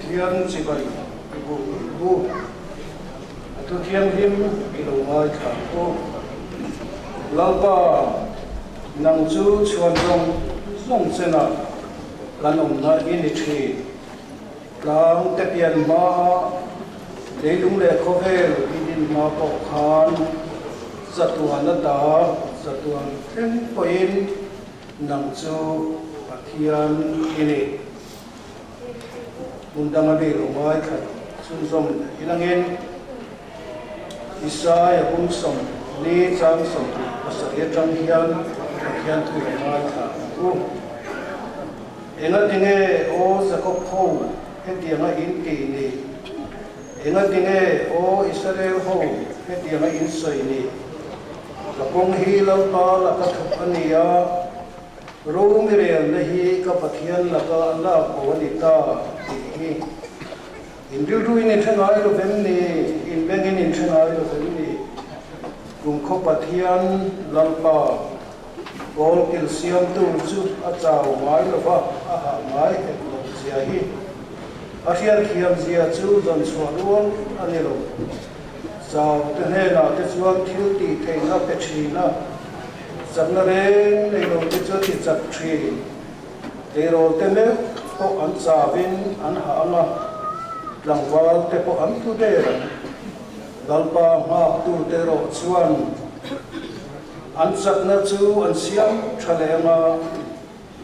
Pathian chibai i buk ang u. A thu thianghlim i lo ngaithla ang u. Lalpa, nang chu chhuan zawng zawng chenah kan awmna i ni thin. Tlang te pian hmaa leilung leh khawvel i din hma pawh khan chatuan ata chatuan thleng pawhin nang chu Pathian i ni. Hmun danga mi lo ngaithla chhunzawm leh ilangin Isaia kum 40 chang 27 atang hian Pathian thu lo ngaithla ang u. Engatinge aw Jakob ho hetianga in tih ni? Engatinge aw Israel ho hetianga in sawi ni? Ka kawng hi Lalpa laka thawk a ni a, ro mirelna hi ka Pathian laka lak bo a ni ta tih hi. In rilruin in hre ngai lo vem ni? In bengin in hre ngai lo vem ni? Kumkhaw Pathian Lalpa. Kawl kil siamtu chu a chau ngai lo va, a hah ngai hek lo zia hi. A hriatthiam zia chu zawn chhuah rual a ni lo. Chau te hnenah te chuan thil tih theihna pe thin a, chakna reng nei lo te chu a ti chak thin. Tleirawl te meuh pawh an chauin an hah ang a, tlangval te pawh an thu der ang. Lalpa nghaktu te erawh chuan an chakna chu an siam tha leh ang a,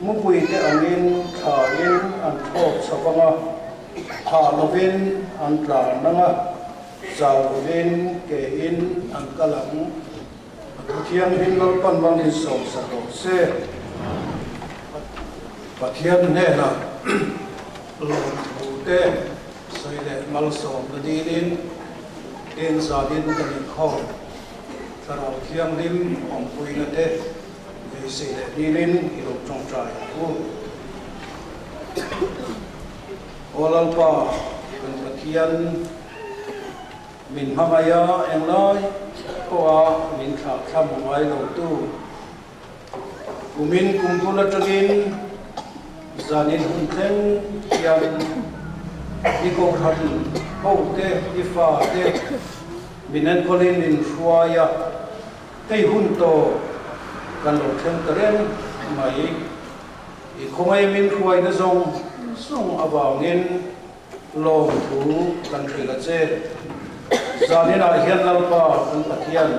mupui te angin thlain an thlawk chho vang a, thah lovin an tlan ang a, zau lovin kein an kal ang. A thu thianghlim Lalpan mal in sawmsak rawh se. Pathian hnenah lawmthu te sawi leh malsawmna dilin tin zanin kan inkhawm Thlarau Thianghlim awmpuina te beisei leh dilin i lo tawngtai ang u. Aw Lalpa, kan Pathian, min hmangaih a, englai pawha min thlahthlam ngai lotu, Kumin kum bul atangin zanin hun thleng hian i kohhran hote, i fate min enkawlin min hruai a, hei hun tawp kan lo thleng ta reng mai. I khawngaih min hruaina zawng zawng avangin Lawmthu kan hrilh a che. Zaninah hian Lalpa kan Pathian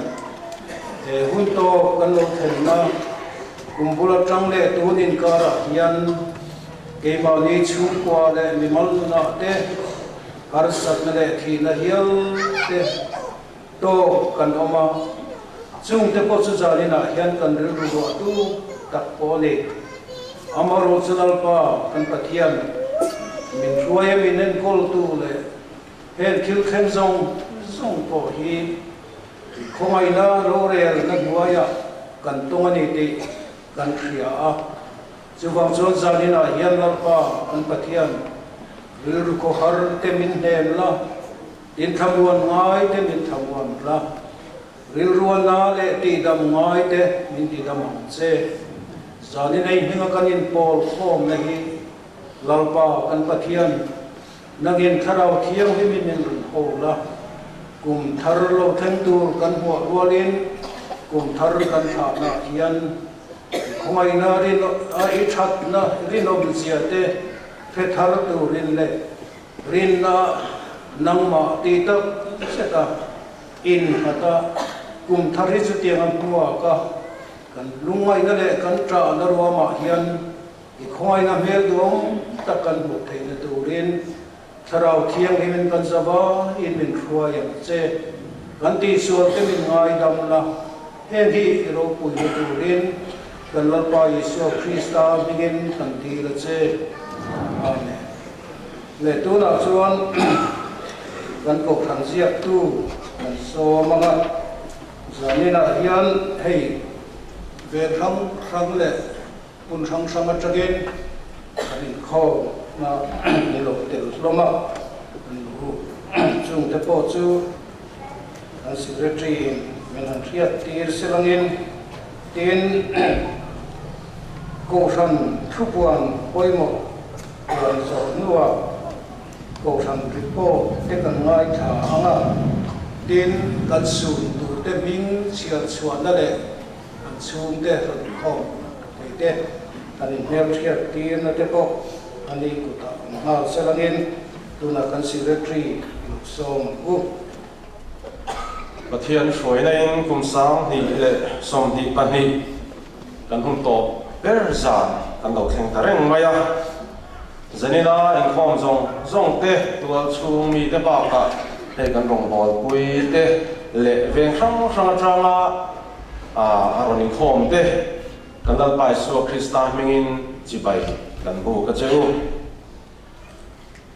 he hun tawp kan lo thlenna kum bul atang leh tun inkarah hian keimahni chhungkua leh mimal nunah te harsatna leh thihna hial te tawk kan awm a, chungte pawh chu zaninah hian kan rilru ruahtu tak pawh a ni. Amaherawhchu Lalpa kan Pathian min hruaia min enkawltu leh heng thil thleng zawng zawng pawh hi khawngaihna rorelna hnuaiah kan tawng a ni tih kan hria a. Chuvang chuan zaninah hian Lalpa kan Pathian rilru khawhar te min hnem la, Inthlamuan ngai te min thlamuan la, rilruana leh tihdam ngai te min tidam ang che. Zanin ei hminga kan inpawl khawmna hi Lalpa kan Pathian nangin Thlarau Thianghlimin min rawn ho la, kum thar lo thleng tur kan hmuah rualin kum thar kan thlahnaah hian i khawngaihna a i thatna rinawmzia te hre thar turin leh Rinna nangmah ti tak zet a innghat a, kum thar hi chutiang a hmuak a, kan lungngaihna leh kan ṭahna ruamah hian i khawngaihna hmel duang tak kan hmuh theihna turin Thlarau Thianghlimin kan zavaiin min hruai ang che. Kan tihsual te min ngaidam la, heng hi i ropuina turin kan Lalpa Isua Krista hmingin kan dil a che. Amen. Leh tunah chuan kan kohhran ziaktu kan sawm ang a, zaninah hian hei ve hrang hrang leh hmun hrang hrang atangin kan inkhawm na ni lo tel hlawm a, kan luh chungte pawh chu kan secretary in min han hriat tir silangin tin kohhran thupuan pawimawh Puan zawh hnuah Kohhran report te kan ngaithla ang a, tin kan sun turte hming chhiar chhuahna leh an chhungte rawn khawm thei te kan inhmelhriat tirna te pawh a ni kutah awm nghal selangin tunah kan Secretary i lo sawm ang u. Pathian hruaina in kum 2022 kan hun tawp ber zan kan lo thleng ta reng mai a. Zanina inkhawm zawng zawng te, tual chhung mite bakah hei kan rawngbawlpui te leh veng hrang hrang atanga a rawn inkhawm te kan Lalpa Isua Krista hmingin chibai kan buk a che u.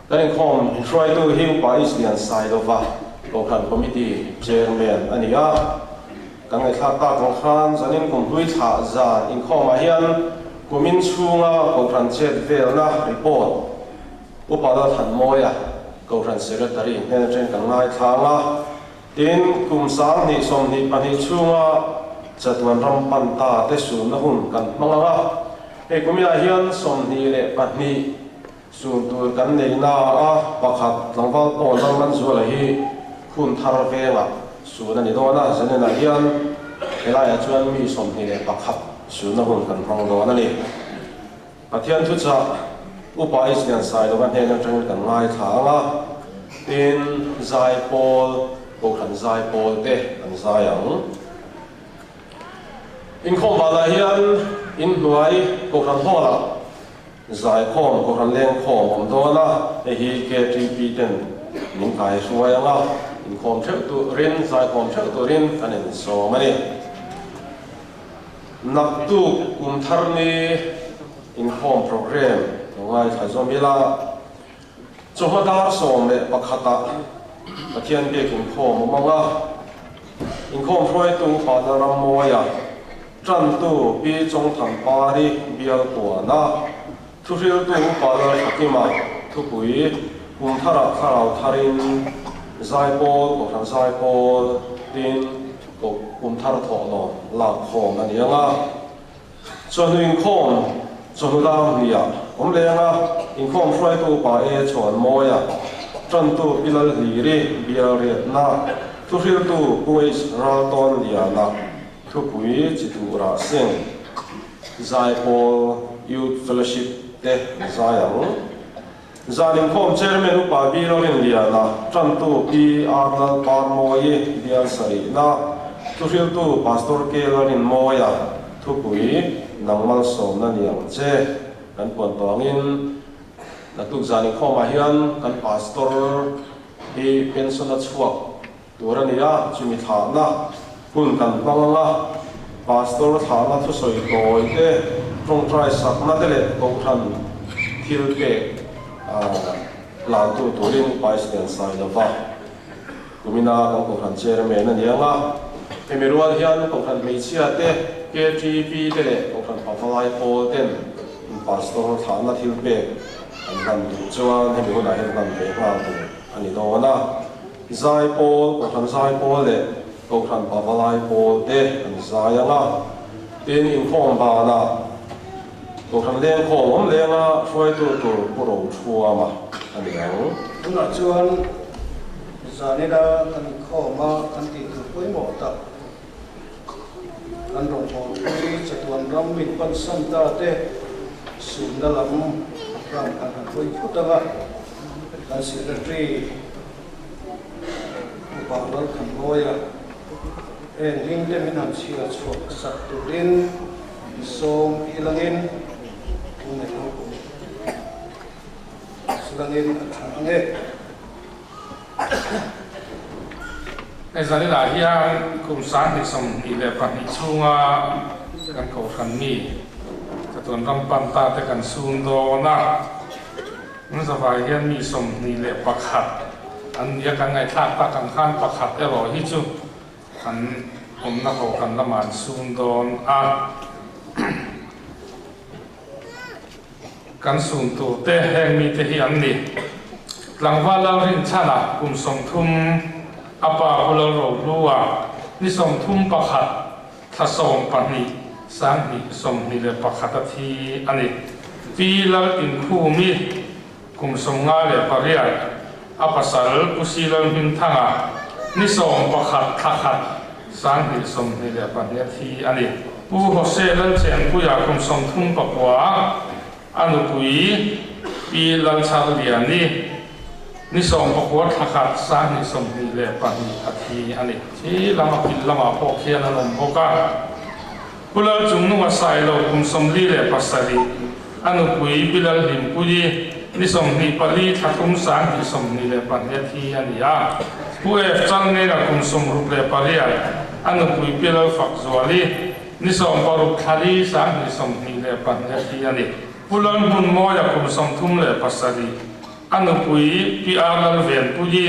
Kan inkhawm hruaitu hi Upa Islian Sailova, Kohhran Committee Chairman a ni a. Kan ngaihthlak tak ang khan zanin kum hlui thlah zan inkhawmah hian kumin chhunga Kohhran chet velna report Upa Lalthanmawia, Kohhran Secretary hnen atangin kan ngaithlang a. Tin, kum 2022 chhunga chatuan ram pan ta te sunna hun kan hmang ang a. Hei kuminah hian 22 Sun tur kan nei na a, pakhat tlangval pawh Lalmanzuala hi hun thar vengah sun a ni dawn a, Zanenah hian helaiah chuan mi 21 sunna hun kan hmang dawn a ni. Pathian thuchah Upa Islian Sailova hnen atangin kan ngaithla ang a, tin zaipawl, Kohhran zaipawl te an zai ang. Inkhawm vanah hian inhnuai Kohhran Hall-ah Zaikhawm, Kohhran lengkhawm awm dawn a, hei hi KTP ten min kai hruai ang a, inkhawm theuh turin, zaikhawm theuh turin kan insawm a ni. Naktuk kum thar ni inkhawm programme lo ngaithla zawm ila, chawhma dar 11 ah Pathian biak inkhawm awm ang a, inkhawm hruaitu Upa Lalrammawia, Ṭantu Pi Chawngthanpari bial kuana thuhriltu Upa Lalthakima thupui kum tharah thlarau tharin Zaipawl Kohhran Zaipawl tin kum thar thawhlawm lak khawm a ni ang a. Chawhnu inkhawm chawhnu dar hniah awm leng a, inkhawm hruaitu Upa E Chhuanmawia, ṭantu Pi Lalhliri bial riatna thuhriltu Pu H Raltawnliana, Thupui chi tura seng Zaipawl Youth Fellowship te an zai ang. Zan inkhawm Chairman Upa B Lorinliana, Tantu Pi R Lalparmawii bial sarihna, Thuhriltu Pastor K Larinmawia, Thupui nang malsawmna ni ang che kan puan tawngin naktuk zan inkhawmah hian kan Pastor hi pension a chhuak Tur a ni a, chumi thlahna hun kan hmang ang a, Pastor thlahna thusawi tawi te, tawngtai sakna te leh kohhran thil pek hlantu turin Paislian Sailova kumina kan kohhran chairman a ni ang a, hemi rual hian kohhran hmeichhia te, KTP te leh kohhran pavalai pawl ten Pastor thlahna thil pek an hlan duh chuan hemi hunah hian hlan ve nghal tur a ni dawn a. Zaipawl, Kohhran Zaipawl leh Kohhran Pavalai pawl te an zai ang a, tin inkhawm banah Kohhran lengkhawm awm lenga hruaitu tur Pu Rothuama a ni ang. Tunah chuan zanina kan inkhawm a, kan tih tur pawimawh tak kan rawngbawlpui chatuan ram min pansan ta te sunna lam ram kan han hawi phut ang a, kan Secretary Upa Lalthanmawia eng hming te min han chhiar chhuak sak turin sawm ilangin thu nei ho silangin a tha ang e. Hei zaninah hian kum 2022 chhunga kan kohhran mi chatuan ram pan ta te kan sun dawn a. An zavai hian mi 21 an ni a, kan ngaihthlak tak ang khan pakhat erawh hi chu an awmna kohhran lamah an sum dawn a. Kan sum tur te heng mite hi an ni. Tlangval Lalrinchhana kum 30, a pa Pu Lalrohlua ni 31, thla 12, 2021 a thi a ni. Pi Laltinkhumi. kum 58, a pasal Pu Silal Hmingthanga ni 11 thla khat 2022 a thi a ni. Pu Jose Lalchenpuia kum 39, a nupui Pi Lalcharliani ni 19 thla khat 2022 a thi a ni. Khi lama kil lamah pawh khian an awm bawk a. Pu Lalchungnunga Sailo kum 47, a nupui Pi Lalhlimpuii ni 24 thla thum 2022 a thi a ni a. Pu F Chalngenga kum 68, a nupui Pi Lalfakzuali ni 16 thla li 2022 a thi a ni. Pu Lalhmunmawia kum 37, a nupui Pi R Lalvenpuii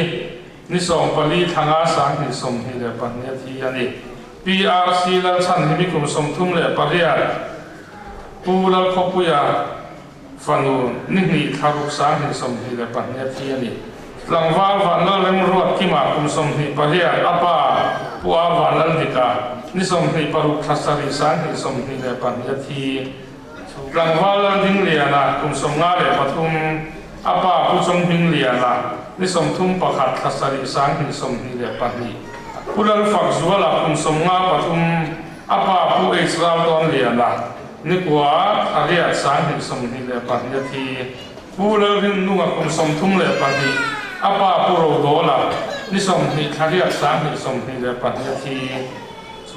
Ni 14 thla nga 2022 a thi a ni. PRC Lalchhan hi mi kum 38, Pu Lalkhawpuia fanu ni hnih thla ruk 2022 a thi a ni. Tlangval Vanlal Remruat Kima kum 28, a pa Pu A Vanlaldika ni 26 thla sarih 2022 a thi. Tlangval Laldingliana kum 53, a pa Pu Chawnghmingliana ni 31 thla sarih 2022, Pu Lalfakzuala kum 53, a pa Pu H Raltawnliana ni kua thla riat 2022 a thi. Pu Lalrinnunga kum 32, a pa Pu Rodawla ni 20 thla riat 2022 a thi.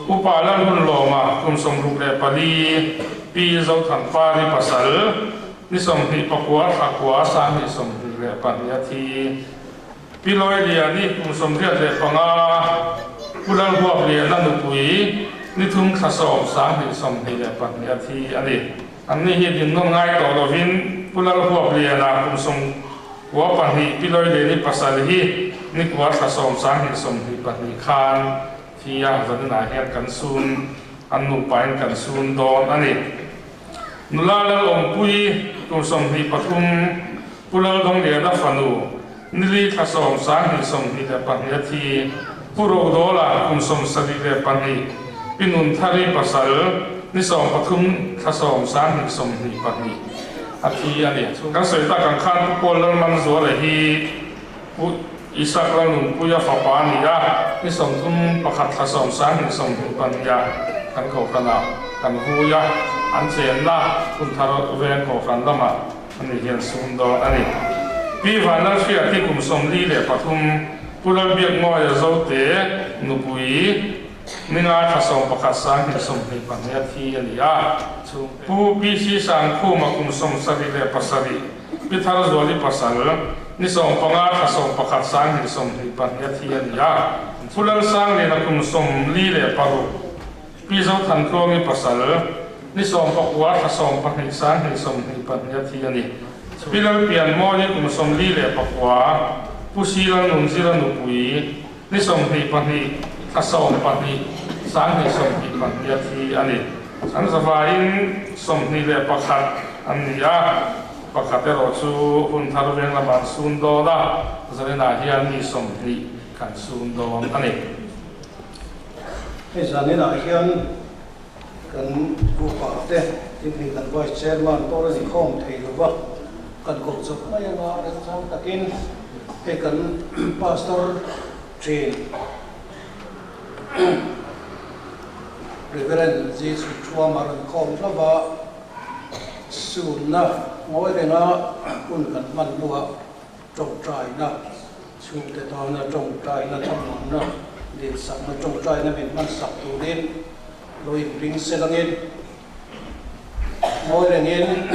Upa Lalhunlawma kum 64, Pi Zothanpari pasal ni 29 thla kua 2022 a thi. Pi Lawiliani kum 85, Pu Lalhuapliana nupui ni thum thla 10 2022 a thi a ni. Anni hi dinnawn ngai tawh lovin Pu Lalhuapliana kum 92, Pi Lawiliani pasal hi ni kua thla 10 2022 khan Thi a zaninah hian kan sun, an nupain kan sun dawn a ni. Nula Lalawmpui kum 23, Pu Laldawngliana fanu, nili thla 10 2022 a thi. Pu Rodawla kum 72, Pi Nunthari pasal, ni 13 thla 10 2022 a thi a ni. Kan sawi tak ang khan Pu Paul Lalmanzuala hi Pu Isak Lalnunpuia fapa a ni a, ni 31 thla 10 2022 ah kan kohhranah kan vui a, an chenna hun thar veng kohhran lamah ani hian sum dawn a ni. Pi Vanlalhriati kum 43, Pu Lalbiakmawia Zote nupui ni nga thla 11 2022 a thi a ni a, Pu PC Sangkhuma kum 77, Pi Tharzuali pasal, ni 15 thla 11 2022 a thi a ni a. Pu Lalsangliana kum 46, Pi Zothantluangi pasal, ni 19 thla 12 2022 a thi a ni. Pi Lalpianmawii kum 49, Pu Silalnunzira nupui, ni 22 thla 12 2022 a thi a ni. An zavaiin 21 an ni a, pakhat erawh chu hun thar veng lamah an sun dawn a, zaninah hian mi 20 kan sun dawn a ni. Hei zaninah hian kan upa te tin kan Vice Chairman pawh a inkhawm thei lova, kan koh chawp mai anga remchang takin hei kan Pastor thin Reverend Jesu Thuama rawn khawm hlauh a, sunna ngawi renga hun kan hman hnuah tawngtaina, chhungte tana tawngtaina thlamuanna, dilsakna tawngtaina min hmansak turin lo inring selangin ngawi rengin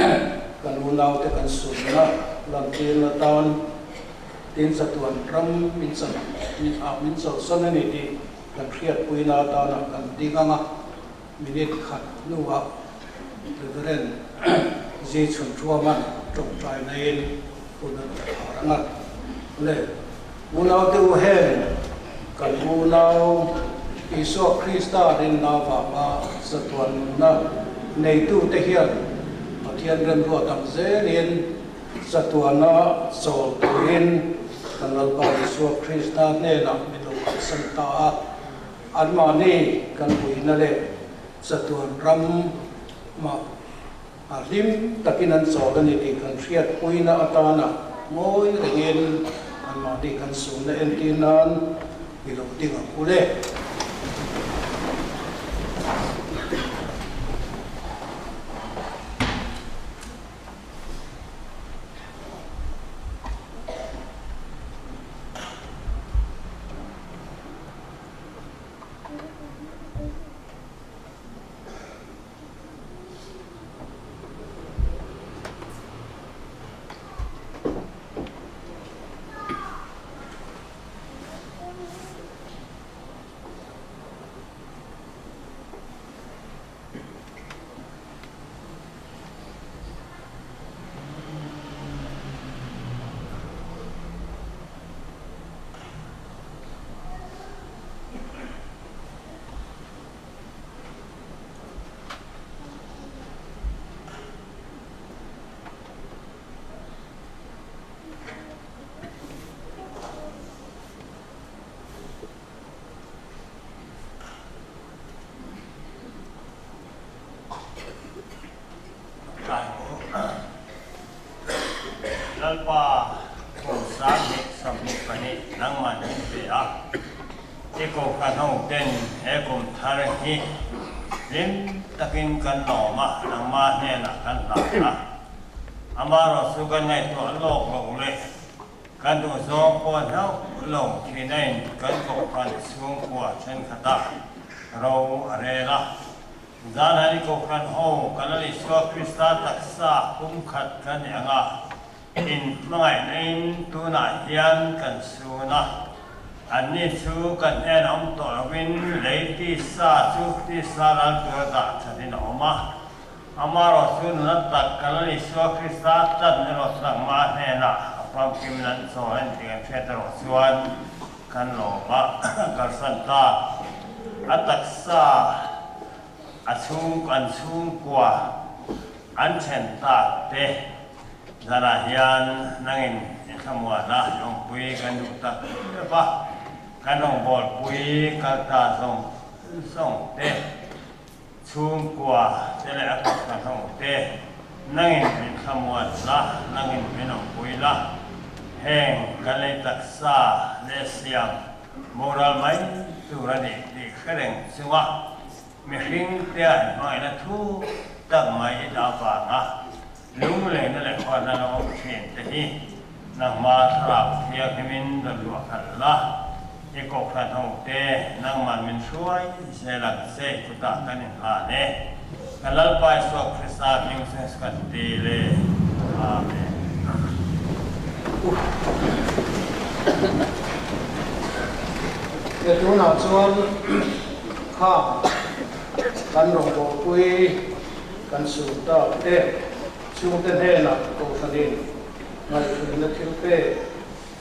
kan unaute kan sunna lantirna tan Tin chatuan ram min chawlh ah min chawlhsan a ni tih kan hriatpuina atana kan ding ang a, minute khat hnuah Reverend Zi Chhun Thuaman tawngtai naiin hun a rawn phar ang a. Le, unaute u heng kan unau Isua Krista rinna avanga chatuan nunna neitute hian Pathian remruat ang zelin Chatuana chawl turin kan Lalpa Isua Krista hnenah min lo kalsan ta a, anmahni kan puihna leh chatuan ram mah a hlim takin an chawl a ni tih kan hriatpuina atana. Ngawi rengin anmahni kan sumna entir nan i lo ding ang u le. Lalpa kum 2022 nangman min pe a. I kohhran ho ten he kum thar hi hlim takin kan lawm a, nangma hnenah kan hlan a. Amaherawhchu kan ngaihtuah lawk lo leh kan duhzawng pawh hlauh lo thinain kan kohhran chhungkua thenkhatah ro a rel a. Zanhani kohhran ho kan Lal Isua Krista taksa pumkhat kan ni ang a. In hmangaihna-in tunah hian kan chhun a, anni chu kan hnen awm tawh lovin lei tisa chu tisa ral tura dah thatin a awm a. Amaherawh chu nuna tak kan Lal Isua Krista tan erawh chu nangmah hnenah a famkim nan chaw a ni tih kan hriat erawh chuan kan lawm a, kalsan ta. A taksa a chhung an chhungkua an then tak te Zanah hian nangin i thlamuana lawmpui kan duh tak tep a, kan rawngbawlpui kal ta zawng zawng te, chhungkua te leh a kohhran ho te, nangin min thlamuan la, nangin min awmpui la, heng kan lei taksa leh siam boral mai tur a nih tih hre reng chunga mihring te an hmangaihna thu tak mai i dah vanga Lungleina leh huatna lo awm thin te hi nangma thlarau thianghlimin rawn luah khalh la, i kohhran ho te nangman min hruai zel ang che kutah kan inhlan e. Kan Lalpa Isua Krista hming chu kan dil e. Amen. He tunah chuan kha kan rawngbawlpui Kan sultak te chhungte hnenah Kohhranin ngaihtuahna thil pek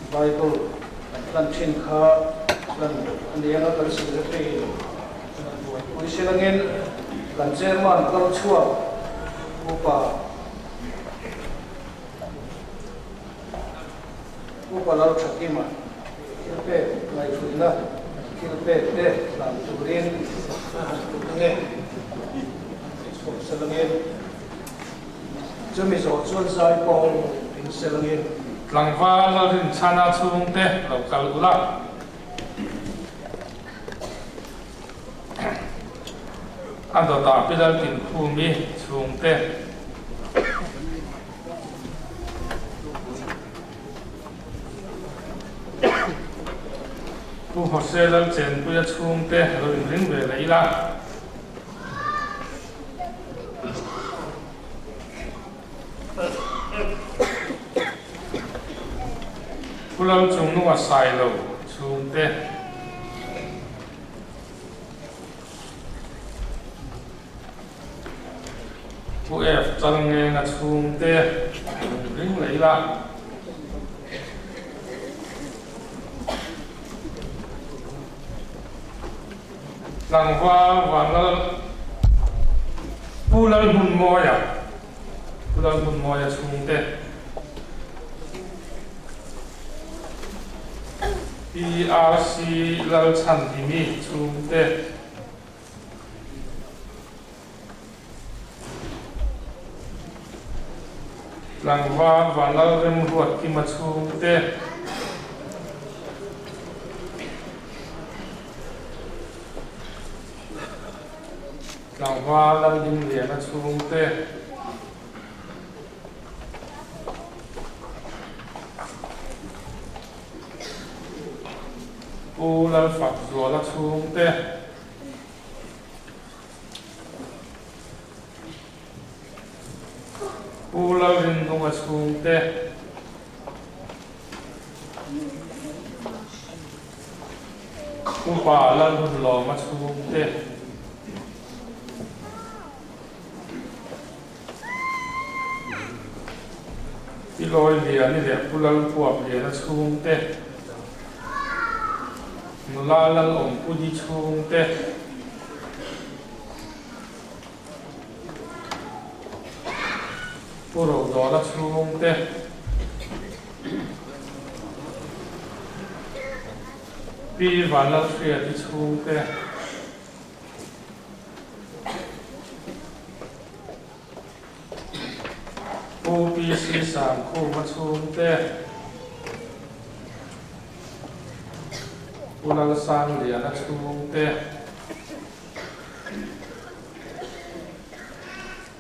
Bible kan hlan thin kha hlan a ni anga kan secretary in kan buaipui silangin kan chairman kal chhuak Upa Upa Lalthakima thil pek ngaihtuahna thil pek te hlan turin a han tum ange. Chhuak selangin chumi zawh chuan zai pawl in selangin. Tlangval rinchhana chhungte lo kal ula. A dawtah Pilal Tinkhumi chhungte. Pu Jose Lalchenpuia chhungte lo inring ve leh ila. Pu Lalchungnunga Sailo chhungte. Pu F Chalngenga chhungte ring leh ila. Tlangval Vanlal Pu Lalhmunmawia Pu Lalhmunmawia chhungte PRC Lalchhanhimi chhungte Tlangval Vanlalremruatkima chhungte. Tlangval Laldingliana chhungte. Pu Lalfakzuala chhungte. Pu Lalrinnunga chhungte. Upa Lalhunlawma chhungte. Pi Lawi Liani leh Pu Lalpuap Liana chhungte, Nula Lalawmpudi chhungte, Pu Rodawla chhungte, Pi Vanlalhriati chhungte, Pu PC Sangkhuma chhungte, Pu Lalsangliana chhungte,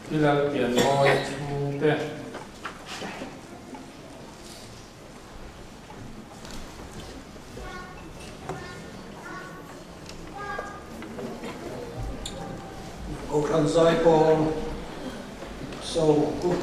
Pi Lalpianmawia chhungte. Kohhran Zaipawl Sawmku.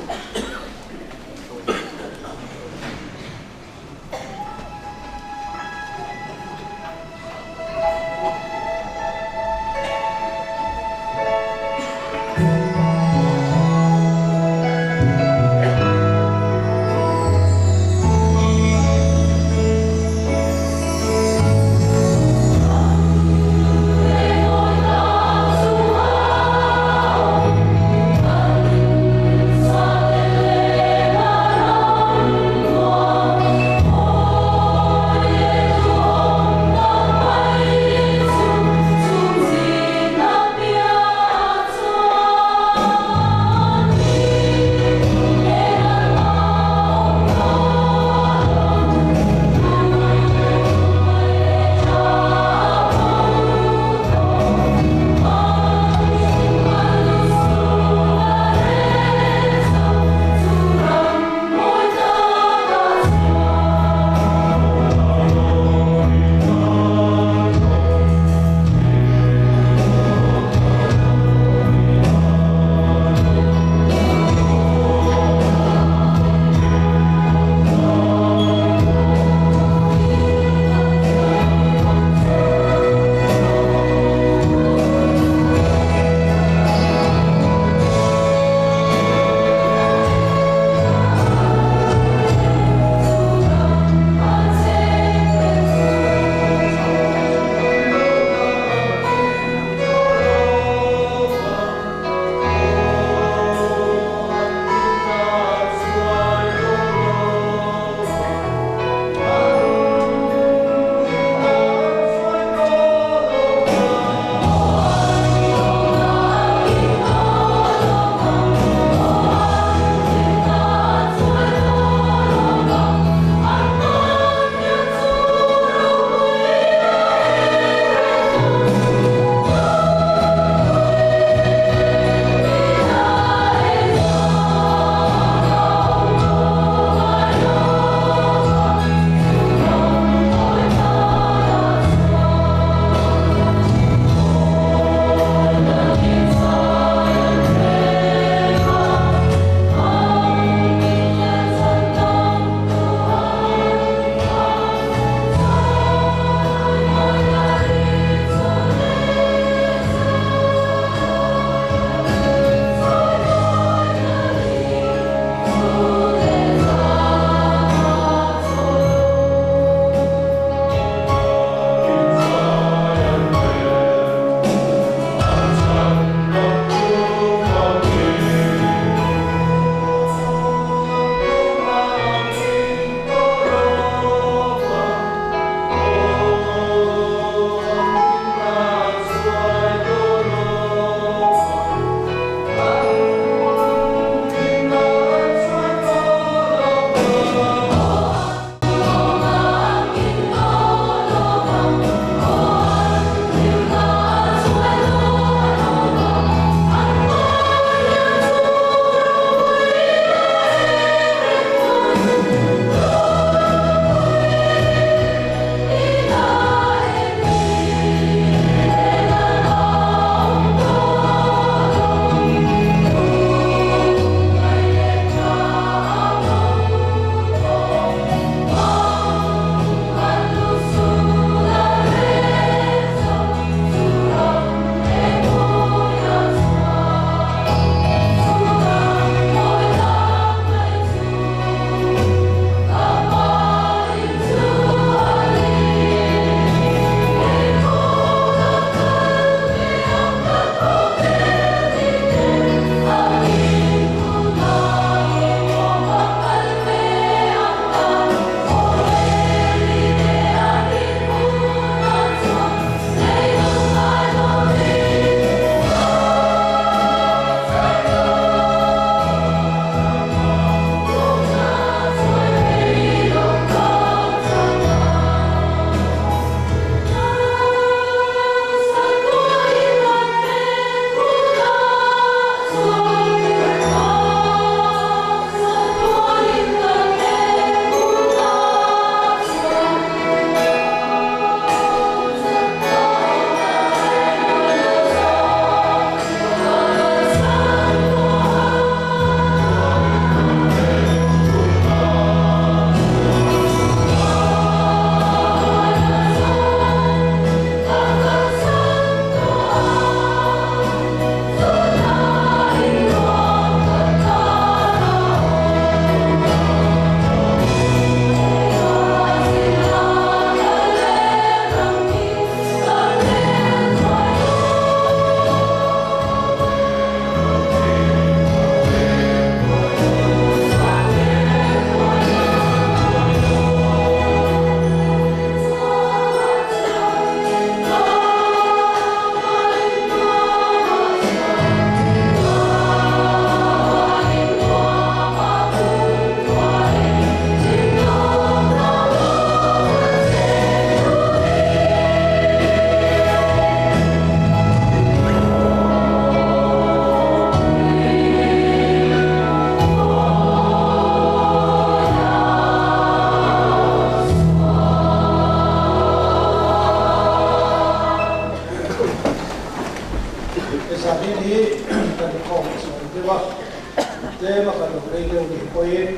pawhin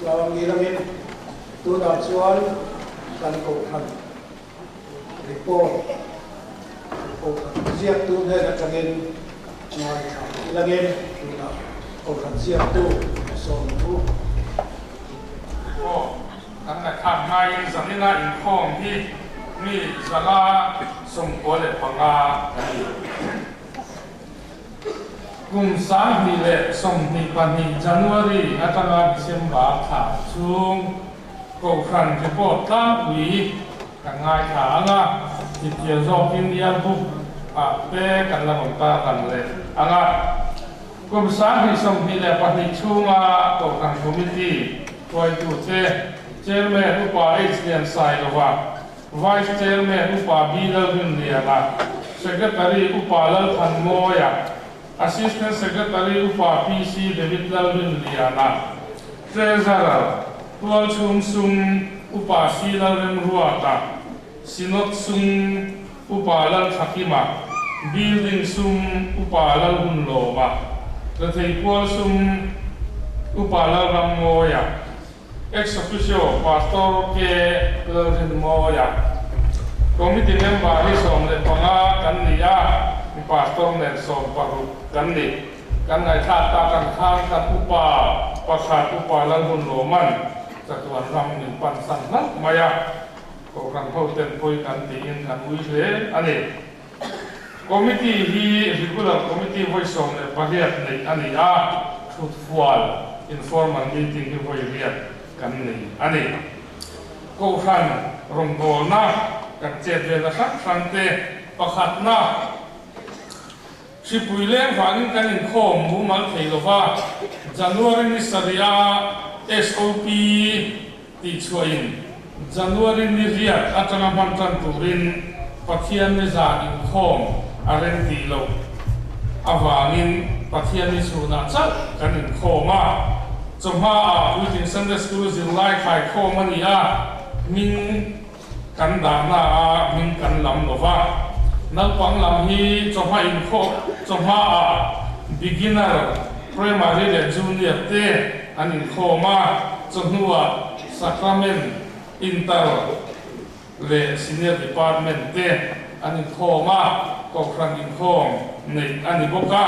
tlang nilangin tunah chuan kan kohhran report kohhran ziaktu hnen atangin ngaithla ilangin tunah kohhran ziaktu sawmtu. Aw, kan ngaihthlak hmain zanina inkhawm hi mi 195 kan ni. Kum 2022 January atanga December thla chhung Kohhran report tlangpui kan ngaithla ang a, chipchiar zawkin year book ah te kan la rawn tarlang leh ang a. Kum 2022 chhunga Kohhran Committee hruaitute Chairman Upa H Liansailova, Vice Chairman Upa B Lalrinliana, Secretary Upa Lalthanmawia, Assistant Secretary Upa PC David Lalrinliana, Treasurer Tualchhung Sum Upa C Lalremruata, Synod Sum Upa Lalthakima, Building Sum Upa Lalhunlawma, Retheipual Sum Upa Lalrammawia, Ex officio Pastor K. Lalrinmawia, Committee member hi 15 kan ni a, Pastor nen 16 kan ni. Kan ngaihthlak tak ang khan kan upa pakhat Upa Lalhunlawman chatuan ram min pan san hlauh mai a, Kohhran hoten pawi kan tiin kan ui hle a ni. Committee hi Regular Committee vawi 18 neih a ni a, thutfual, informal meeting, hi vawi riat kan nei a ni. Kohhran rawngbawlna kan chet velna hrang hrang te pakhatna, Hripui leng vangin kan inkhawm mumal thei lova, January ni sarih-a SOP tihchhuahin January ni riat atanga hman tan turin Pathian ni zan inkhawm a rem tih loh avangin Pathian ni chhunah chauh kan inkhawm a. Chawhmaah Puitling Sunday School zirlai khaikhawm a ni a, hming kan dahna a hming kan lam lo va. Naupang lam hi chawhma inkhawm chawhmaah beginner, primary leh junior te an inkhawm a, chawhnuah Sacrament, Inter leh Senior Department te an inkhawm a, Kohhran inkhawm neih a ni bawk a.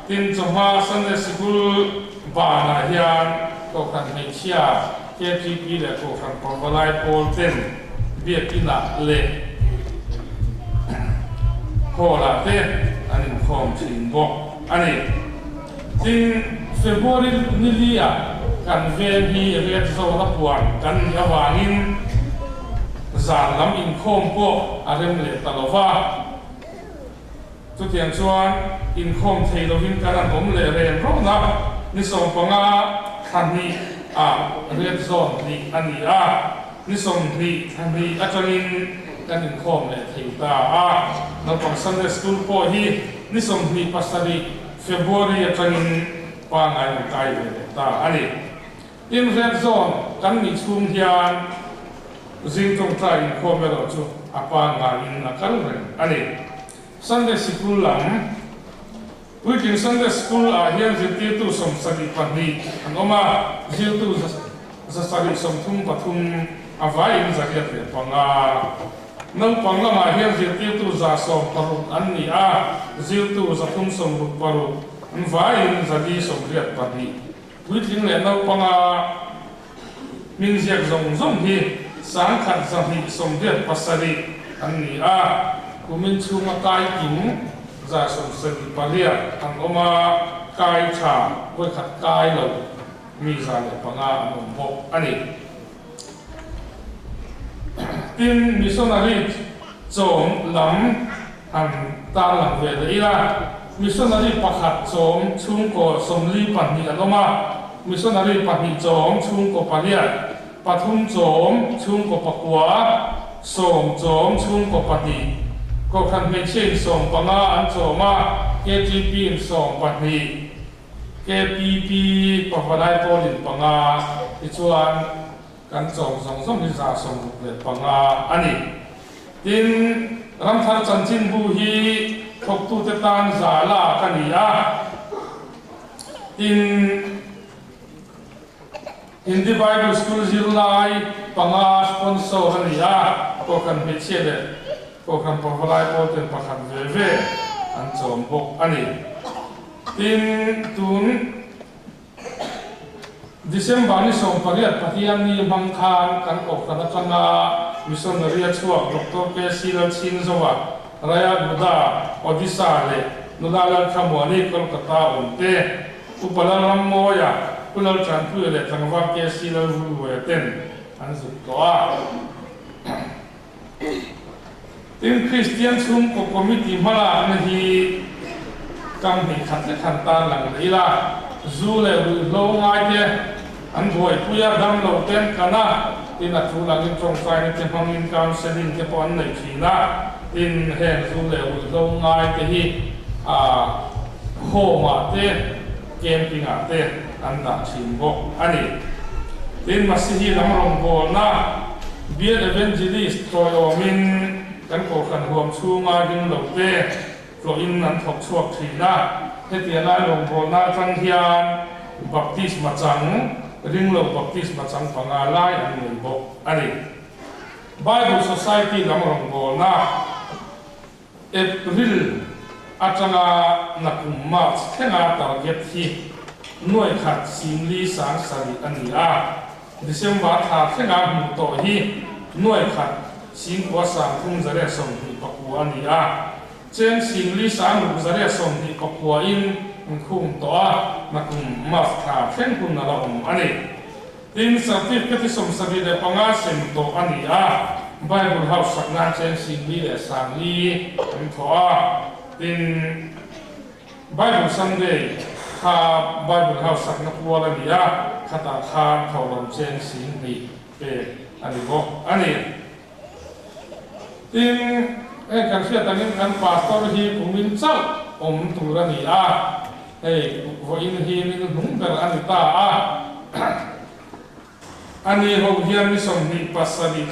Tin, chawhma Sunday Sikul banah hian Kohhran hmeichhia, KTP leh Kohhran Pawlvalai pawl ten Biakinah leh Hall-ah te an inkhawm thin bawk a ni. Tin, February ni li-ah kan veng hi Red Zone a puan kan nih avangin zan lam inkhawm pawh a rem leh ta lo va. Chutiang chuan inkhawm thei lovin kan han awm leh reng rawh na, ni 15 thla hnih ah Red Zone hnih a ni a, ni 20 thla hnih atangin kan inkhawm leh thei ta a. Naupang Sunday School pawh hi ni 27 February atangin pangngai an kai ve leh ta a ni. Tin, Red Zone kan nih chhung hian zing tawngtai inkhawm erawh chu a pangngaiin a kal reng a ni. Sunday Sikul lam, Puitling Sunday School ah hian zirtirtu 72 an awm a, zirtu 733 a vaiin 805. Naupang lamah hian zirtirtu 160 an ni a, zirtu 366 an vaiin 482. Puitling leh naupanga hming ziak zawng zawng hi 1287 an ni a, kumin chhunga kai kim 78 an awm a, kai tha vawikhat kai lo mi 105 an awm bawk a ni. Tin, missionary chawm lam han tarlang ve leh ila, missionary pakhat chawm chhungkaw 42 an awm a, missionary pahnih chawm chhungkaw pariat, pathum chawm chhungkaw pakua, sawm chawm chhungkaw pahnih, Kohhran hmeichhia in 15 an chawm a, KTP in 12. KPP Pavalai pawlin panga tichuan kan chawm zawng zawng hi 65 a ni. Tin, Ramthar Chanchinbu hi thawktute tan za lak a ni a. Tin. Hindi Bible School zirlai panga sponsor a ni a, Kohhran hmeichhia leh Kohhran pavalai pawlten pakhat ve ve an chawm bawk a ni. Tin, tun December ni 18 Pathianni hmang khan kan Kohhran atanga Missionary a chhuak Doctor KC Lalchhinzoa, Rayagudha, Odisha leh Nula Lalthlamuani, Kolkata awmte, Upa Lalrammawia, Pu Laltanpuia leh tlangval KC Lalvulluaia ten an zuk tawh a. Tin, Kristian chhungkaw committee hmalakna hi kam hnih khat lek han tan lang leh ila, zu leh ruihhlo ngaite an buaipui a, damlo te an kan a, tin a thu langin tawngtaina te hmangin counselling te pawh an nei thin a, tin heng zu leh ruihhlo ngaite hi ah home ah te camping ah te an dah thin bawk a ni. Tin, Masihi lam rawngbawlna Bial Evangelist tawiawmin kan kohhran huam chhunga ding lo te tlawhin an thawk chhuak thin a. Hetiang lai rawngbawlna atang hian baptisma chang, ringlo baptisma chang panga lai an nei bawk a ni. Bible Society lam rawngbawlna. April atanga nakum March thlenga target hi nuai khat singli sang sarih a ni a, December thla thlenga hmuh tawh hi nuai khat singkua sang thum zariat 24 a ni a, cheng singli sang ruk zariat 24 in an khung tawh a, nakum March thla thleng hun a la awm a ni. Tin, certificate hi 75 sem tawh a ni a, Bible House sak nan cheng singli leh sangli an thawh a. Tin, Bible Sunday kha Bible House sakna kual a ni a, khatah khan thawhlawm cheng 2000 pek a ni bawk a ni. Tin, hei kan hriat angin kan Pastor hi kumin chauh awm tur a ni a, hei vawiin hi ning hnung ber a ni ta a. Ani ho hian ni 27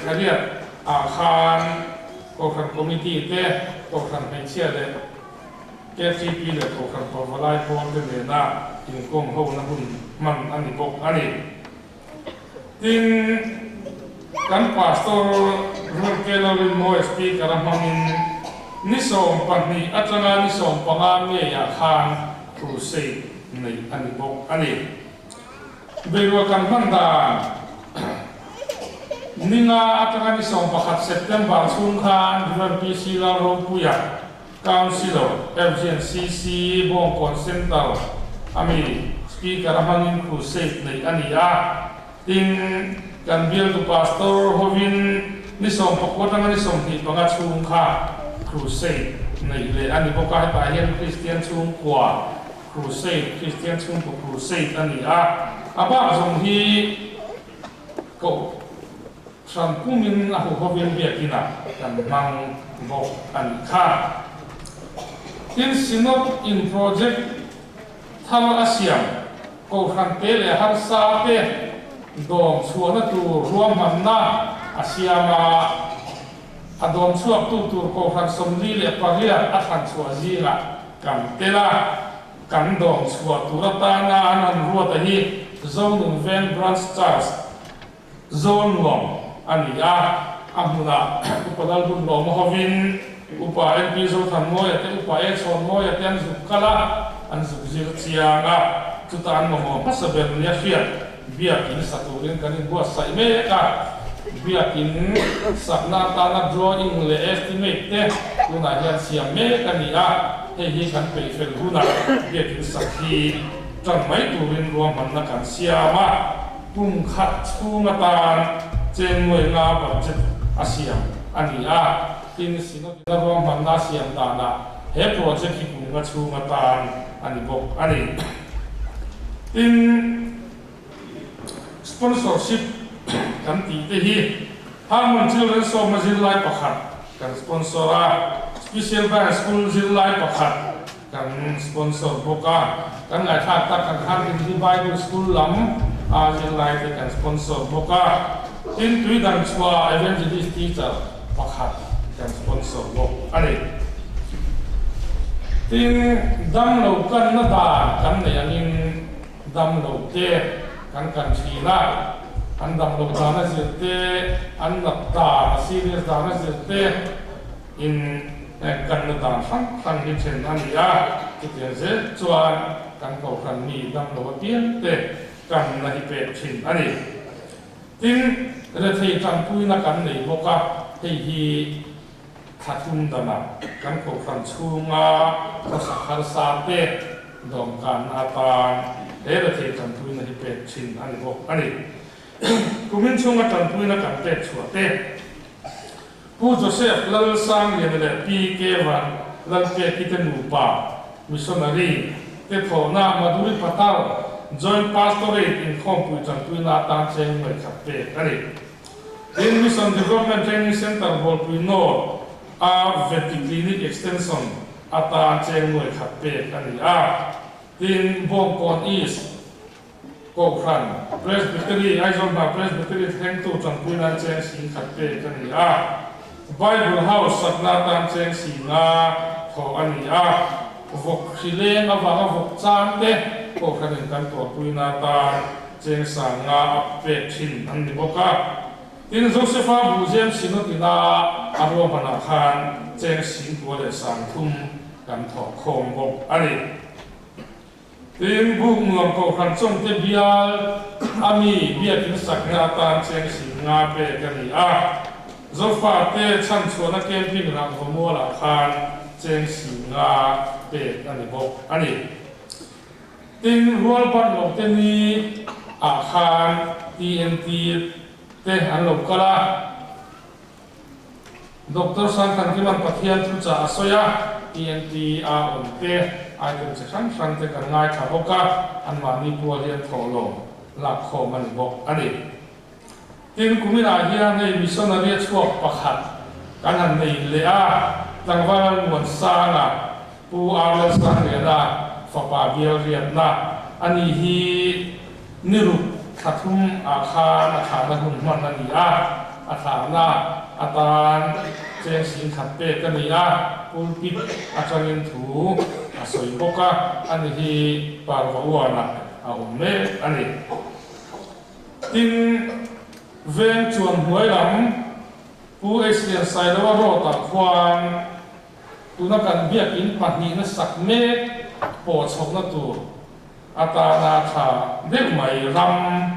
thlariat ah khan Kohhran Committee te, Kohhran Hmeichhia leh KTP leh Kohhran Pavalai pawl te nena inkawm hona hun hman a ni bawk a ni. Tin, kan Pastor Rualkelorin mawi speaker a hmangin ni 12 atanga ni 15 ngeiah khan crusade neih a ni bawk a ni. Beirua kan hman dan ninga atanga ni 11 September chhung khan Rev. PC Lalropuia, Councillor, FGNCC, Bawngkawn Centre a mi Speaker a hmangin crusade neih a ni a. Tin, kan bialtu Pastor hovin ni 19 atanga ni 25 chhung kha crusade neih leh a ni bawk a. Hetah hian Kristian chhungkua crusade, Kristian chhungkaw crusade a ni a. A bak zawng hi koh. Hran kumin a huhovin biakinah kan hmang bawk a nih kha. Tin, Synod in project thar a siam Kohhran te leh harsa te dawm chhuahna tur ruahmanna a siam a, a dawm chhuaktu tur Kohhran 48 a thlan chhuah zingah kan tel a, kan dawm chhuah tur atana an han ruata hi Zonun Veng Branch Church Zawlnuam a ni a, a hmunah Upa Lalhunlawma hovin Upa MP Zothanmawia te, Upa E Chhawnmawia te an zuk kal a, an zuk zir chiang a, chutah an mamawh hmasa ber nia hriat biakin sa turin kan inbuatsaih mek a, biakin sakna atana drawing leh estimate te tunah hian siam mek a ni a, hei hi kan peih fel hunah biakin sak hi tan mai turin ruahmanna kan siam a. Kum khat chhung atan cheng nuai nga budget a siam a ni a, tin Synod-in a ruahmanna a siam danah he project hi kum nga chhung atan a ni bawk a ni. Tin, sponsorship kan tih te hi Harmon Children's Home-a zirlai pakhat kan sponsor a, Special Band School zirlai pakhat Kan sponsor bawk a, kan ngaithlak tak kan khan Hindi Bible School lam a zirlai te kan sponsor bawk a, tin tui dang chhuah Evangelist Teacher pakhat kan sponsor bawk a ni. Tin, damlo kanna dan kan nei angin damlo te. kan kan thin a, an dam loh dan a zir te, an nat dan a serious dan a zir te in kan na dan hrang hrang hi then a ni a, chutiang zel chuan kan kohhran mi dam lo apiang te kan na hi pek thin a ni. Tin, rethei tanpuina kan nei bawk a, hei hi thla thum danah kan kohhran chhunga khawsak harsa te dawmkanna atan he rethei tanpuina hi pek thin a ni bawk a ni. Kumin chhunga tanpuina kan pek chhuah te, Pu Joseph Lalsangliana leh Pi Kevan Lalpeki te nupa, missionary, te thawhna Madhuri Patar Joint Pastorate inkhawmpui tanpuina atan cheng ngaihkhat pek a ni. Tin, Mission Development Training Centre Bawlpui North a Veti Clinic Extension atan cheng ngaihkhat pek a ni a. Tin, Bawngkawn East Kohhran, Presbytery, Aizawl hna Presbytery thlengtu tanpui nan cheng sing khat pek a ni a. Bible House sakna atan cheng singa thawh a ni a. Vawk hri leng avanga vawk chang te Kohhranin kan tuahpuina atan cheng sanga a pek thin an ni bawk a. Tin, Josefa Buhzem Synod-ina a ruahmanah khan cheng singkua leh 3000 kan thawh khawm bawk a ni. Tin, buk nuam kohhran chawngte bial a mi biakin sakna atan cheng sing nga pek a ni a. Zofate chhanchhuahna camping rangva mualah khan cheng sing nga pek a ni bawk a ni. Tin, rualban lo te ni ah khan TNT te an lo kal a. Doctor Sangthankima'n Pathian thuchah a sawi a, TNT a awm te, item chi hrang hrang te kan ngaithla bawk a, anmahni pual hi an thawh lo lak khawm a ni bawk a ni. Tin, kuminah hian hei missionary a chhuak pakhat kan han nei leh a, tlangval Muansanga, Pu Arnold Sangliana fapa bial riatna a ni hi Ni ruk thla thum ah khan a thlahna hun hman a ni a, a thlahna atan cheng sing khat pek a ni a, pulpit atangin thu a sawi bawk a, ani hi parva uanah a awm mek a ni. Tin, veng chuan hnuai lam Pu Asian Sailoa road ah khuan tuna kan biakin pahnihna sak mek pawh chhohna tur Atana tha deuh mai ram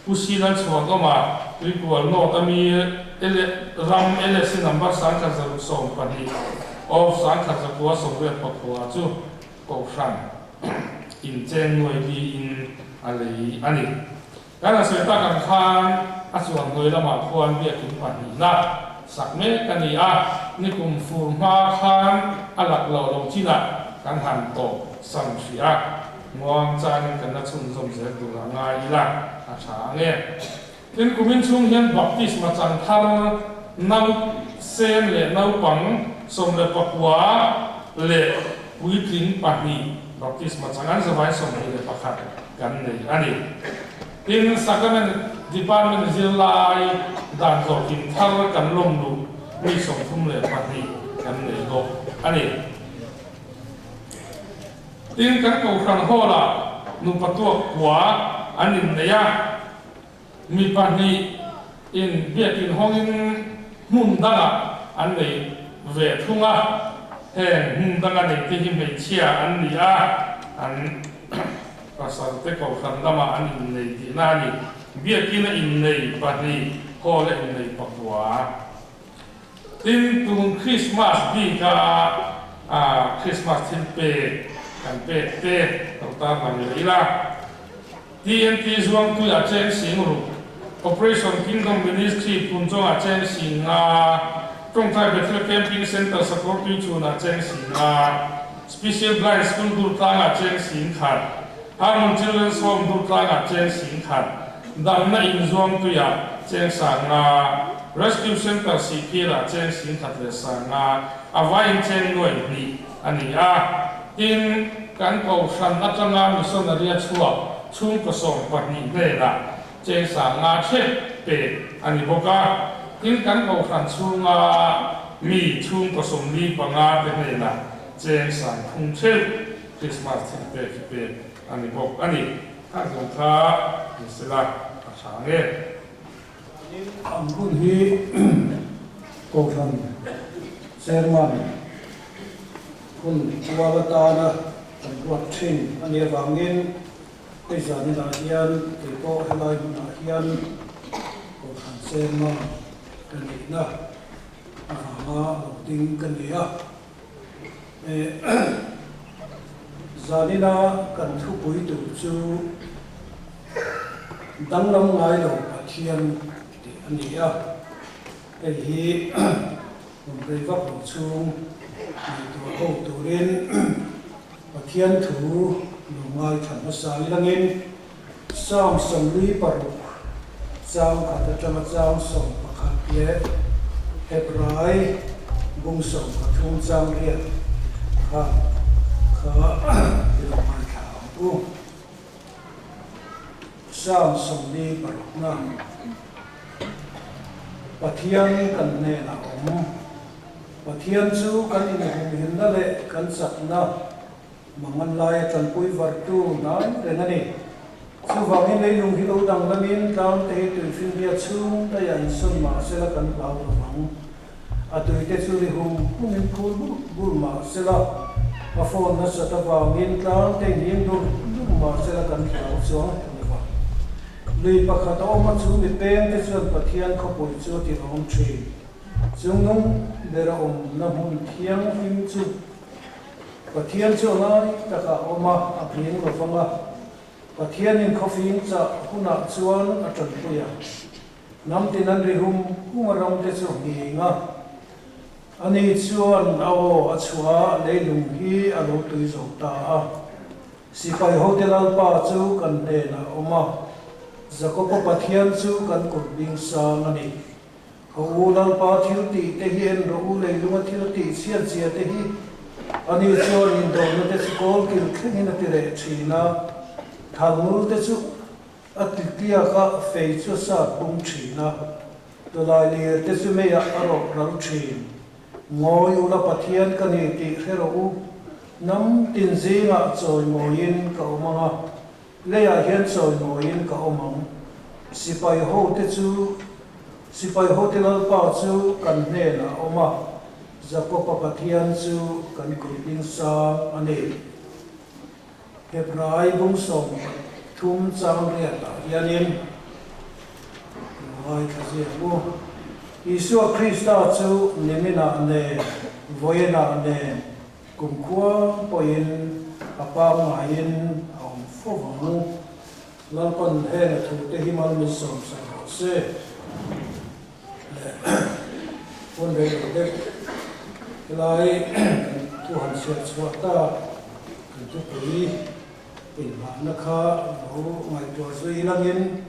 Pu Silan chhuan awm a, Tuikual North a mi ram LSC number 1112 of 1189 chu Kohhran incheng nuai liin a lei a ni. Kan a sawi tak ang khan a chuan hnuai lamah khuan biakin pahnihna sak mek a ni a, nikum fur hma khan a lak loh lo chinah kan han tawp san hrih a, muang changin kan la chhunzawm zel tur a ngai ila a tha ang e. Tin, kumin chhung hian baptisma chan thar nau sen leh naupang 19 leh puitling pahnih baptisma chang an zavai 21 kan nei a ni. Tin, Sacrament Department zirlai dan zawhkim thar kan lawm luh mi 32 kan nei bawk a ni. Tin, kan Kohhran Hall-ah nupa tuak kua an innei a, mi pahnih in biakin hawngin hmun dangah an nei ve thung a, heng hmun danga neite hi hmeichhia an ni a, an pasal te kohhran lamah an innei tihna a ni. Biakin a innei pahnih, hall a innei pakua. Tin, tun Krismas bika Krismas thil pek kan pek te lo tarlang leh ila. TNT Zuangtui a cheng sing ruk, Operation Kingdom Ministry Phunchawng a cheng sing nga, Tawngtai Bethel Camping Centre Sakawr Tuichhun a cheng sing nga, Special Blind School Durtlang a cheng sing khat, Harmon Children's Home Durtlang a cheng sing khat, Damna In Zuangtui a cheng sang nga, Rescue Centre Sihphir a cheng sing khat leh sang nga, a vaiin cheng nuai hnih a ni a. Tin, kan kohhran atanga missionary a chhuak chhungkaw 12 hnenah cheng 50 theuh pek a ni bawk a. Tin, kan kohhran chhunga mi chhungkaw 45 te hnenah cheng 30,000 theuh Krismas thil pek hi pek a ni bawk a ni. Kha zawng kha. ni sela a tha ang e. An hun hi Kohhran Chairman hun kual atana kan ruat thin a nih avangin hei zaninah hian kei pawh helai hmunah hian Kohhran Chairman ka nihna avanga lo ding ka ni a. Zanina kan thupui tur chu Danglam ngai lo Pathian tih a ni a, hei hi kum rei vak lo chhung ngaihtuah ho turin Pathian thu lo ngaithla hmasa ilangin Psalm 46 chang khat atanga chang 11 leh Hebrai bung 13 chang riat khan kha i lo ngaithla ang u. Psalm 46 na Pathian kan hnenah awm. Pathian chu kan inhumhimna leh kan chakna Mangan laia tanpui vartu hnai reng a ni. Chuvangin leilung hi lo danglamin tlang te hi tuifinria chhung daia insawn mah sela kan hlau lo vang. A tuite chu ri hum humin phul bur bur mah sela, a phone nasat avangin tlang te nghing dur dur mah sela kan hlau chuang hek lo vang. Lui pakhat a awm a chu mi peng te chuan Pathian khawpui chu a tilawm thin. Chungnung ber a awmna hmun thianghlim chu Pathian chu a ngai takah a awm a, a nghing lo vang a. Pathianin khawfing chah hunah chuan a tanpui a. Hnam tin an ri hum hum a ramte chu nghing a. Ani chuan a aw a chhuah a, leilung hi a lo tui zo ta a. Sipai hote Lalpa chu kan hnenah a awm a, Jakoba Pathian chu kan kut bing sang a ni. Ka u Lalpa thil tih te hi en rawh u, leilunga thil tih chhiat zia te hi. Ani chuan indawhna te chu kawl kil thlengin a ti reh thin a, thalngul te chu a ti tliak a, fei chu a sat bung thin a, tawlai lir te chu meiah a rawh ral thin. Ngawi ula Pathian ka ni tih hre rawh u, hnam tin zingah chawimawiin ka awm ang a, Leiah hian chawimawiin ka awm ang. Sipai hote chu, Sipai hote Lalpa chu kan hnenah a awm a, Jakoba Pathian chu kan kulhbing sang a ni. Hebrai bung 13 chang riatah hianin lo ngaithla ziak u. Isua Krista chu niminah nen, vawiinah nen, Kumkhua pawhin a pangngaiin a awm fo vang. Lalpan heng a thute hi mal min sawmsak rawh se. Leh hun rei lo deuh helai kan thu han chhiar chhuah ta kan thupui inhmahna kha lo ngaihtuah zui langin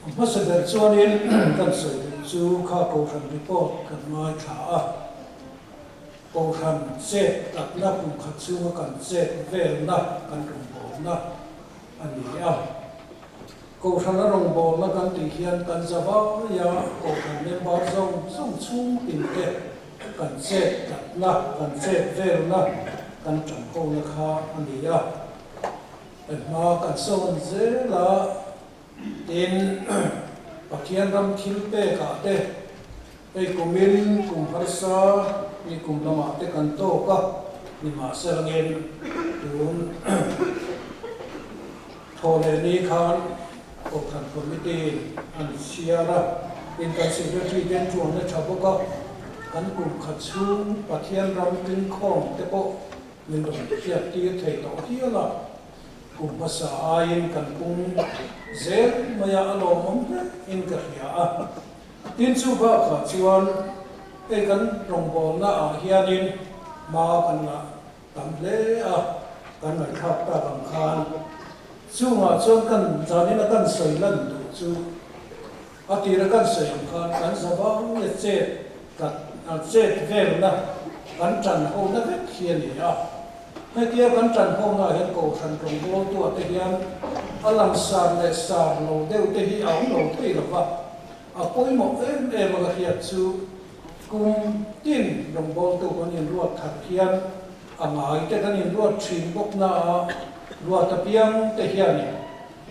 a hmasa ber chuanin kan sawi duh chu kha Kohhran report kan ngaithla a. Kohhran chet tlatna kum khat chhunga kan chet velna kan rawngbawlna a ni a. Kohhrana rawngbawlna kan tih hian kan zavaia Kohhran member zawng zawng chhung tinte kan chet tlatna, kan chet velna, kan tanhona kha a ni a. Hma kan sawn zel a. Tin, Pathian ram thil pekah te, hei kumin kum harsa ni kum lamah te kan tawk a, nimahselangin tun thaw leh ni khan Kohhran Committee an chhiar a, tin kan Secretary ten tuanna tha bawk a, kan kum khat chhung Pathian ram tlingkhawm te pawh min rawn hriattir thei tawh hial a. Kum hmasa aiin kan pung zel mai a, a lawmawm hle in ka hria a. Tin chu bakah chuan hei kan rawngbawlna ah hianin hma kan la tam hle a, kan ngaihthlak tak ang khan chungah chuan kan zanin a kan sawi lan duh chu a tira kan sawi ang khan kan zavang leh chet tlat chet velna kan tan hona vek hi a ni a. Hetia kan tan hona hian Kohhran rawngbawltuah te hian a lang sar leh sar lo deuh te hi a awm lo thei lo va, a pawimawh em em a ka hriat chu kum tin rawngbawltu kan inruat that hian a ngai te kan inruat thin bawk na a, ruat apiang te hianin.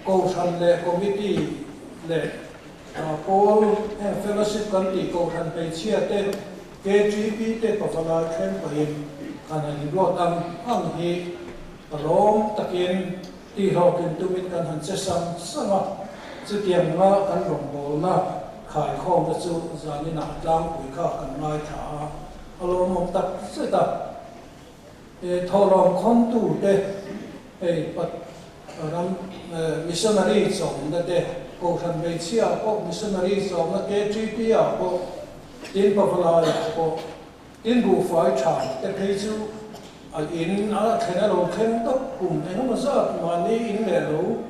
Kohhran leh Committee leh Pawl heng Fellowship kan tih Kohhran hmeichhia te, KTP te pavalai thleng pahin kan han inruat ang ang hi lawm takin tihhlawhtlin tumin kan han che sang sang a. Chutiang nga kan rawngbawlna khaikhawmna chu zaninah tlangpui kha kan ngaithla a, a lawmawm tak zet a. Thawhlawm khawntute hei ram missionary chawmna te, Kohhran hmeichhia ah pawh missionary chawmna KTP ah pawh, tin Pavalai ah pawh, tin buhfai tha te phei chu a in a thlen a lo thleng tawp kum engemaw zat mahni in leh lo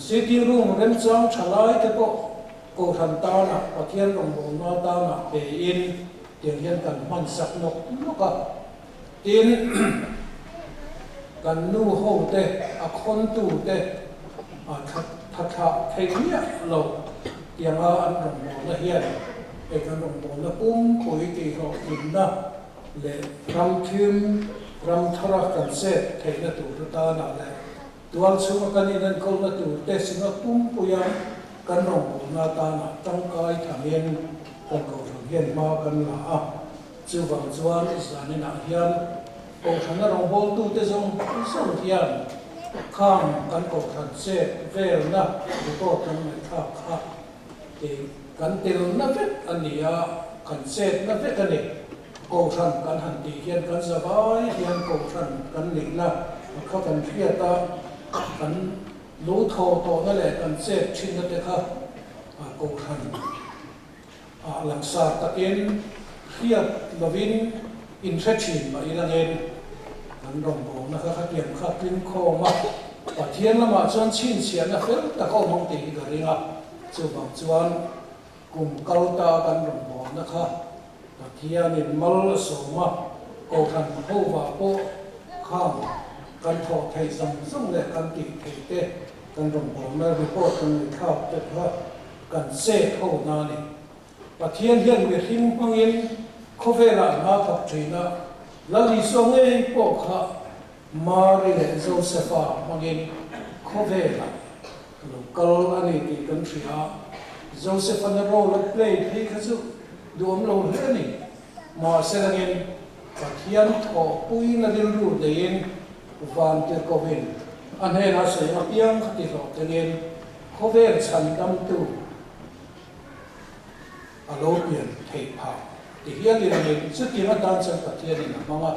sitting room remchang tha lai te pawh Kohhran tanah Pathian rawngbawlna tanah pe in tiang hian kan hman sak nawk nawk a. Tin, kan nu ho te, a khawntu te tha thlah theih miah lo tianga an rawngbawlna hian hei kan rawngbawlna pumpui tihhlawhtlinna leh ram thim, ram thara kan chet theihna tur atana leh tual chhunga kan inenkawlna tur te singa pumpuia kan rawngbawlna atana tangkai thamin kan kohhran hian hma kan la a. Chuvang chuan zaninah hian Kohhrana rawngbawltute zawng zawng hian khang kan Kohhran chet velna report kan ngaihthlak kha tih kan telna vek a ni a, kan chetna vek a ni. Kohhran kan han tih hian kan zavai hian Kohhran kan nihna kha kan hriat a, kan lo thaw tawhna leh kan chet thinna te kha Kohhran Ah langsar takin hriat lovin inhre thin mah ila ngen kan rawngbawlna kha khatiang kha tling khawm a, Pathian lamah chuan chhinchhiahna fel tak a awm ang tih hi ka ring a, chuvang chuan kum kal ta kan rawngbawlna kha Pathianin mal a sawm a, Kohhran hovah pawh khang kan thawh theih zawng zawng leh kan tih theih te kan rawngbawlna report kan ngaihthlak te kha Kan chet ho na ni. Pathian hian mihring hmangin khawvelah hna thawk thin a, Lal Isua ngei pawh kha Mari leh Josefa hmangin khawvelah lo kal a ni tih kan hria a, Josefa-na role a play phei kha chu duhawm lo hle a ni. Mahse langin Pathian thawhpuina rilru neiin van tirhkohin a hnenah sawi apiang kha ti hlawhtlingin Khawvel chhandamtu a lo pian theih phah ti hial i langin chutiang atan chuan Pathianin a hmang a.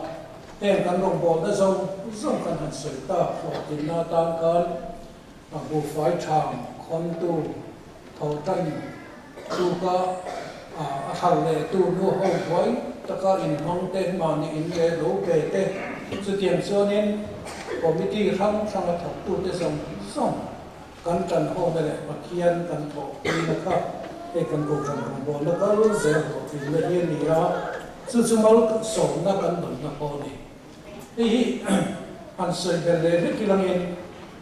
Heng kan rawngbawlna zawng zawng kan han sawi tak hlawhtlinna atan khan a buhfai ṭham khawntu thawhṭan tuka a hral lehtu nu ho buai taka inhmang te, mahni in leh lo pe te, chutiang chuanin committee hrang hranga thawktute zawng zawng Kan ṭanhawna leh Pathian kan thawhpuina kha hei kan Kohhran rawngbawlna kal zel hlawhtlinna hi a ni a, chu chu mal sawmna kan dawnna pawh a ni. Hei hi han sawi belh leh hlek ilangin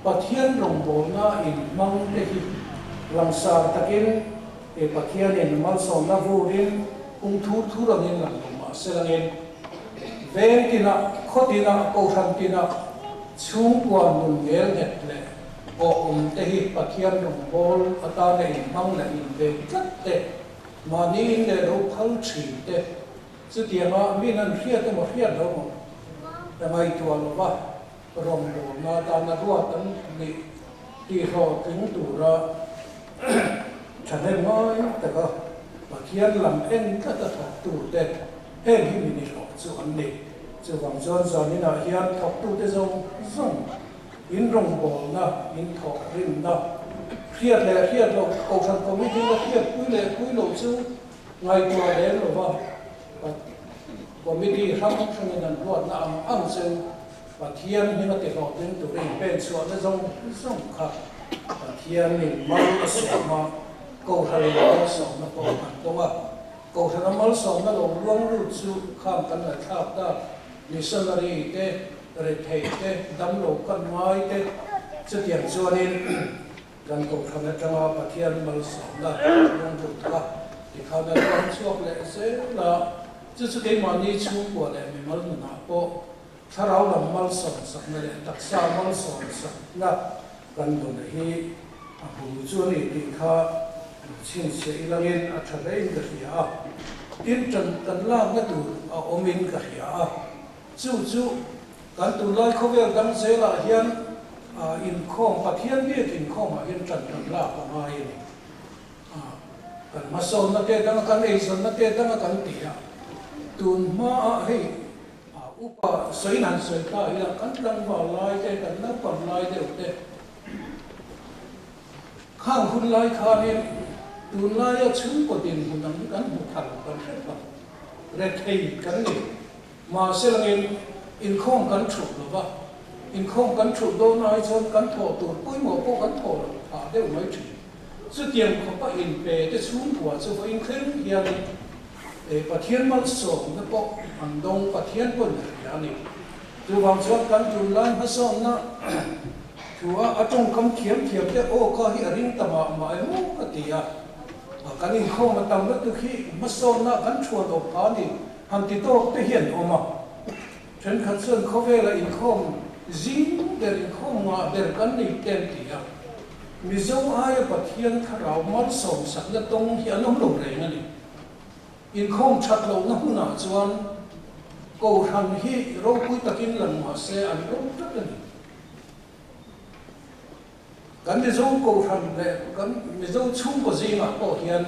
Pathian rawngbawlna inhmang te hi langsar takin he Pathianin malsawmna vurin pung thur thur angin lang lo mah se langin veng tinah, khaw tinah, Kohhran tinah chhungkua nun ngel nghet leh Aw awm te hi Pathian rawngbâwl atana inhmang leh inbei tlat te, mahni in leh lo phal thin te, chutianga min an hriat emaw hriat lo maw ka ngaihtuah lo va, rawngbâwlna atana ruat an nih tihhlawhtling tura thahnem ngai taka Pathian lam en tlata thawktute heng hi min i hlawh chu an ni. Chuvang chuan zaninah hian thawktute zawng zawng In rawngbawlna, in thawhrimna, hriat leh hriat loh, Kohhran Committee na hriat pui leh pui loh chu ngaihtuah lem lo va, Committee hrang hrangin an huatna ang ang chu Pathian hminga tihlawhtling turin pen chhuahna zawng zawng kha Pathianin mal a sawm a, Kohhranin malsawmna pawh an dawng a. Kohhrana malsawmna lo luang lut chu khang kan ngaihthlak tak Missionary te Retheih te, damlo kan ngai te, chutiang chuanin kan Kohhran atanga Pathian malsawmna rawng lut kha tikhan a luang chhuak leh zel a, chu chu keimahni chhungkua leh mimal nunah pawh thlarau lam malsawm sakna leh taksa malsawm sakna kan dawn hi. A bul chu a ni tih kha lo chhinchhiah ilangin a tha hlein ka hria a, tin tan kan lakna tur a awmin ka hria a. Chu chu kan tunlai khawvel dang zelah hian inkhawm, Pathian biak inkhawmah hian tan kan lak a ngai a ni. Kan hmasawnna te danga kan eizawnna te danga kan ti a, tun hmaah hei upa sawiin han sawi ta ila kan tlangval lai te, kan naupang lai deuh te, Khang hun lai khanin tunlaia chhungkaw dinhmun ang hi kan hmu thar kan hre phah. Rethei kan ni. Mahse langin inkhawm kan thuh lo va, inkhawm kan thuh dawn ai chuan kan thawh tur pawimawh pawh kan thawh loh phah deuh mai thin. Chutiang khawpa inpe te chhungkua chu vawiin thleng hianin Pathian malsawmna pawh an dawng, Pathian pawhin a hria a ni. Chuvang chuan kan tunlai hmasawnna Thua a tawngkam thiam thiam te aw ka hi a ring ta mah mah emaw ka ti a, kan inkhawm a tam lutuk hi hmasawnna kan thuan awp pha ni han ti tawk te hian awm a. Thenkhat chuan khawvela inkhawm zing ber inkhawm ngah ber kan nei te an ti a, Mizo aia Pathian thlarau malsawm sakna tawng hi an awm lo reng a ni. Inkhawm that lohna hunah chuan Kohhran hi ropui takin lang mah se an ro tlat a ni. Kan Mizo Kohhran leh kan Mizo chhungkaw zingah pawh hian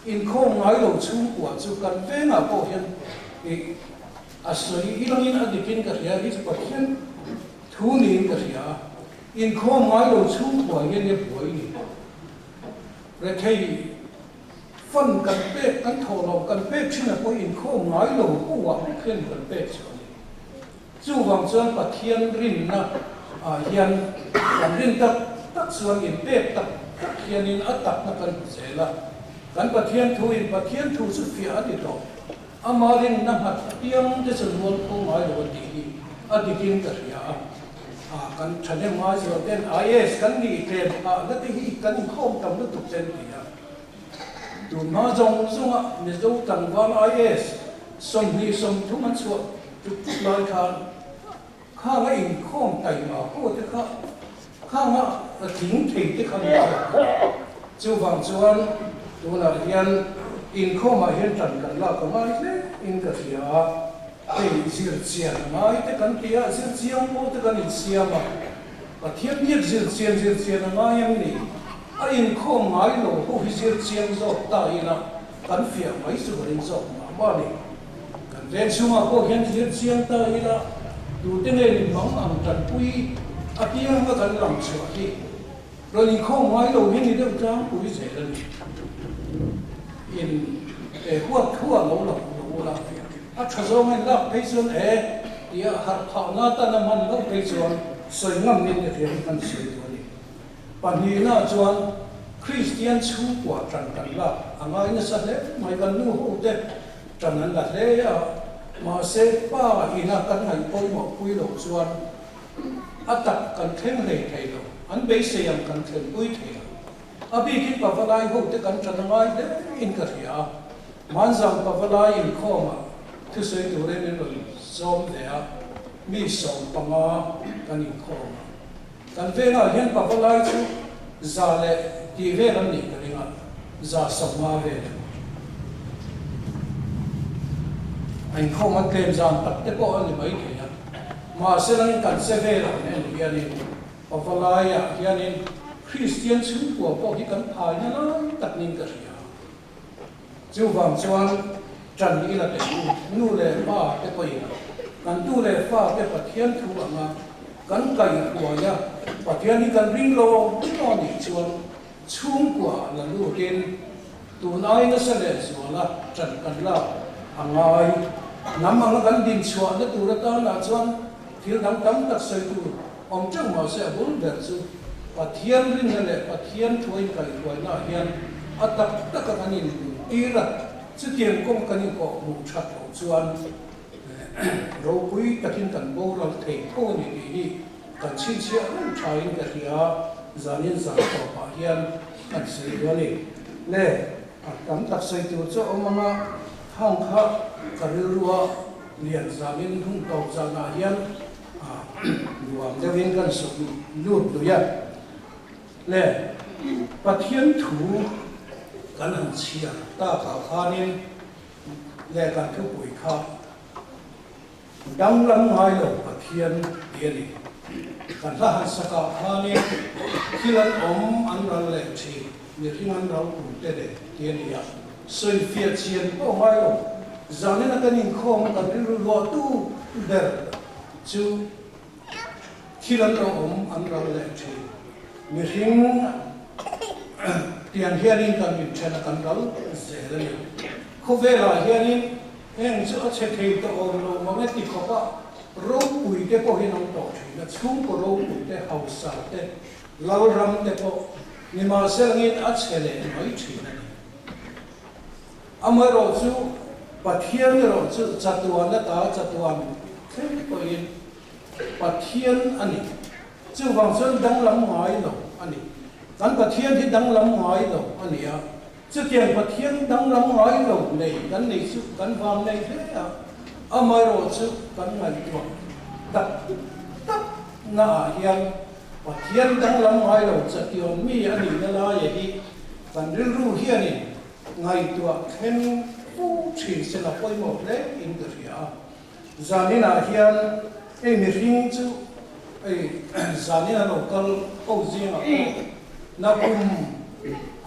inkhawm ngai lo chhungkua chu kan vengah pawh hian ih a sawi ilangin a dikin ka hria hi chu Pathian thu niin ka hria a, inkhawm ngai lo chhungkua hian i buai ni. Rethei fund kan pek kan thawh loh kan pek thinah pawh inkhawm ngai lo huah vek hian kan pek chu a ni. Chuvang chuan Pathian rinna ah hian kan rin tak tak chuan inpek tak tak hianin a takna kan hmu zel a. Kan Pathian thu in Pathian thu chu fiah a ti tawh. Ama rinna nghat apiang te chu mual pho ngai lo a tih hi a dikin ka hria a. Ah kan thahnem ngai zual ten IAS kan nih tlem phah na te hi kan inkhawm tam lutuk ten ti a. Tun hma zawng zawnga Mizo tlangval IAS 20 30 an chhuah tuk tuk lai khan khanga inkhawm taima ho te kha khanga tling thei te kha min zawk a ni. Chuvang chuan tunah hian inkhawmah hian tan kan lak a ngai hle in ka hria a, hei zir chian a ngai te kan ti a, zir chiang pawh te kan insiam a, Pathian biak zir chian zir chian a ngai em ni? A inkhawm ngai lo ho hi zir chiang zawk ta ila kan fiah mai chu ka ring zawk mah mah a ni. Kan veng chhungah pawh hian zir chiang ta ila tute nge min mang ang tanpui apianga kan lang chhuah hi rawn inkhawm ngai lo hi ni deuh tlangpui zel a ni. In huat thu a lo lang lo ula a tha zawng a inlak phei chuan e tia harh phahna atan a hman loh phei chuan sawi ngam nin ka hria hi kan sawi duh a ni. Pahnihna chuan Kristian chhungkua tan kan lak a ngai nasa hle mai, kan nu ho te tan an la hle a, mahse pa ina kan ngaih pawimawh pui loh chuan a tak kan thleng hlei thei lo, an beisei ang kan thlen pui thei lo. A bikin pavalai ho te kan tan a ngai hle in ka hria a, Manzang pavalai inkhawmah thusawi turin min rawn sawm ve a, mi 15 kan inkhawm a. Kan vengah hian pavalai chu za leh tih vel an nih ka ring a, 150 vel emaw. A inkhawm an tlem zan tak te pawh a ni mai thei a, mahse langin kan che velah nen hianin pavalaiah hianin Kristian chhungkua pawh hi kan phaina lai tak niin ka hria. Chuvang chuan ṭan ila teh u, nu leh pa te pawhin kan tu leh fa te Pathian thu anga kan kaihruai a, Pathian hi kan ring lo lo a nih chuan chhungkua la lutin tun ai nasa leh zuala ṭan kan lak a ngai. Hnam anga kan dinchhuahna tur atanah chuan thil dang tam tak sawi tur awm teuh mahse a bul ber chu Pathian rinna leh Pathian thu a inkaihhruainaah hian a tak taka kan inluntir a, chutiang kawng kan inkawhhmuh that loh chuan ropui takin kan boral thei tho a ni tih hi kan chhinchhiah reng thain ka hria, zanin zan tawpah hian kan sawi duh a ni. Le, a tam tak sawi tur chu a awm ang a, hang kha ka rilrua lian zanin hun tawp zanah hian Nuam deuhin kan suk lut lui a le. Pathian thu kan han chhiar takah khanin leh kan thupui kha Danglam ngai lo Pathian ti a ni. Kan hla han sakah khanin thil an awm an ral leh thin, mihring an ral kum te leh ti a ni a, sawifiah chian pawh ngai lo. Zanina kan inkhawm kan rilru luahtu ber chu Thil an lo awm an ral leh thin. Mihring tiang hianin kan inthen a kan ral zel a ni. Khawvelah hianin heng chu a chhe thei tawh awm lo mang e ti khawpa ropui te pawhin an tawh thin a, chhungkaw ropui te, hausa te, lalram te pawh nimahselangin a chhe leh mai thin a ni. Amaherawhchu Pathian erawh chu chatuan ata chatuan thleng pawhin Pathian a ni. Chuvang chuan danglam ngai lo a ni. Kan Pathian hi danglam ngai lo a ni a. Chutiang Pathian danglam ngai lo nei kan nei chu kan vang nei hle a. Amaherawh chu kan ngaihtuah tak tak naah hian Pathian danglam ngai lo chatiawm mi a nihna laia hi kan rilru hianin ngaihtuah thleng fu thin se la pawimawh hle in ka hria a. Zaninah hian hei mihring chu hei zanin a lo kal ho zingah pawh nakum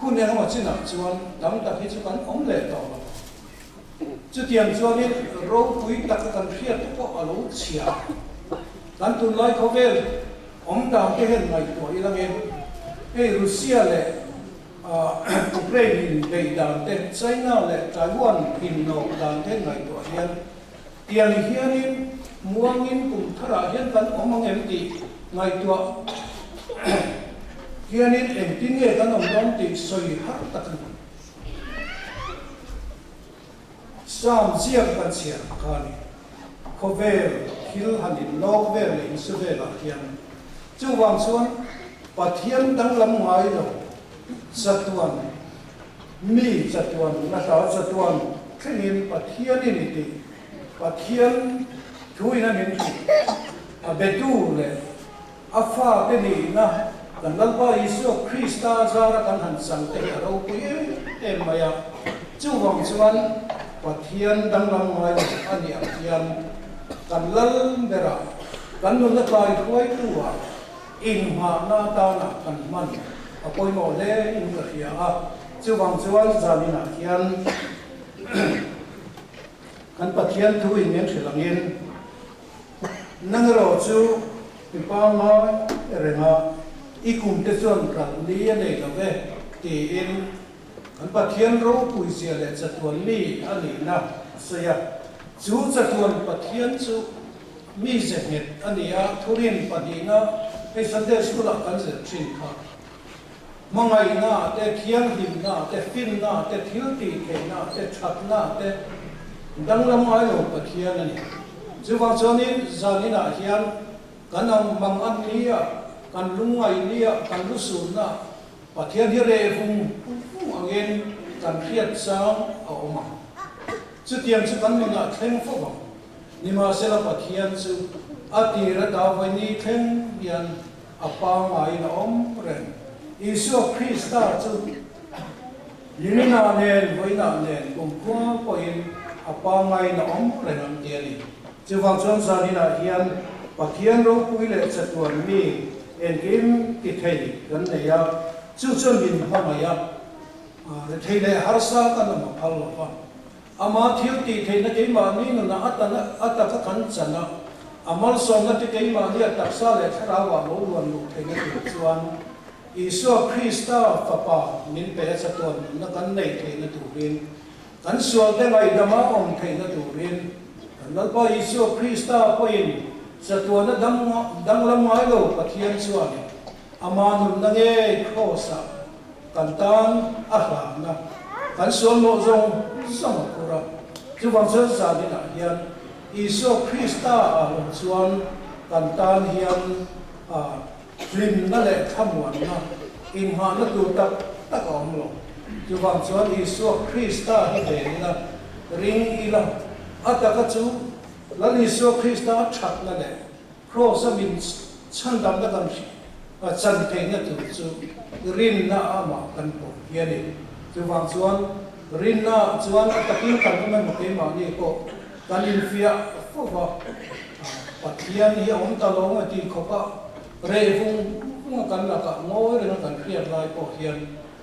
hun engemaw chinah chuan tam tak hi chu kan awm leh tawh lo. Chutiang chuanin ropui taka kan hriat te pawh a lo chhia. Kan tunlai khawvel awm dan te hian ngaihtuah ilangin hei Russia leh Ukraine in beih dan te, China leh Taiwan innawk dan te ngaihtuah hian tiang hianin muangin kum tharah hian kan awm ang em tih ngaihtuah hianin engtin nge kan awm dawn tih sawi har tak a ni. Psalm ziak kan chhiar kha a ni. Khawvel thil han innawk vel leh insu velah hian chuvang chuan Pathian danglam ngai lo chatuan mi chatuan nata chatuan thlengin Pathianin i tih Pathian thuin a min hrilh a betu leh a fate nihna kan Lalpa Isua Krista zara kan han chang te hi a ropui em em mai a. Chuvang chuan Pathian danglam ngai lo a nih ang hian kan lal berah kan nunna tlai hruaitu-ah inghahna atana kan hman a pawimawh hle in ka hria a. Chuvang chuan zaninah hian kan Pathian thu in min hrilh angin Nang erawh chu i pangngai reng a, i kum te chuan ral ni a nei lo ve, tiin kan Pathian ropui zia leh chatuan mi a nihna a sawi a. Chu chatuan Pathian chu mi ze nghet a ni a, thurin pahnihna hei Sunday School-ah kan zir thin kha. Hmangaihna te, thianghlimna te, finna te, thil tih theihna te, thatna te danglam ngai lo Pathian a ni. Chuvang chuanin zaninah hian kan ang mang an nia, kan lungngaih nia, kan lusunna Pathian hi reh vung vung angin kan hriat chang a awm ang. Chutiang chu kan nunah thleng fo ang. Nimahsela Pathian chu a tir ata vawi ni thleng hian A pangaiin a awm reng. Isua Krista chu Niminah nen, vawiinah nen, kumkhua pawhin a pangaiin a awm reng ang ti a ni. Chuvang chuan zaninah hian Pathian ropui leh chatuan mi engkim ti thei kan nei a, chu chuan min hmangaih a, rethei leh harsa kan awm a phal lo va. Ama thil tih theihna keimahni nunah a tan a taka kan chan a, a malsawmna te keimahni a taksa leh thlarauah lo luan luh theihna tur chuan Isua Krista Fapa min pe a chatuan nunna kan neih theihna turin, kan sualte ngaihdama awm theihna turin kan Lalpa Isua Krista pawhin chatuana danglam ngai lo Pathian chuan Ama nunna ngei Kraws-ah Kan tan a hlangna kan sual mawh zawng zawng a phur a. Chuvang chuan zaninah hian Isua Krista ah lo chuan kan tan hian hlimna leh thlamuanna inghahna tur tak tak a awm lo. Chuvang chuan Isua Krista hi ven ila, ring ila, a taka chu Lal Isua Krista thatna leh Kraws-a min chhandamna kan. A chan theihna tur chu rinna amah kan pawm hi a ni. Chuvang chuan rinna chuan a takin kan awm emaw keimahni pawh kan infiah fo va, Pathian hi a awm ta lo emaw tih khawpa reh vung vunga kan lakah ngawi renga kan hriat lai pawh hian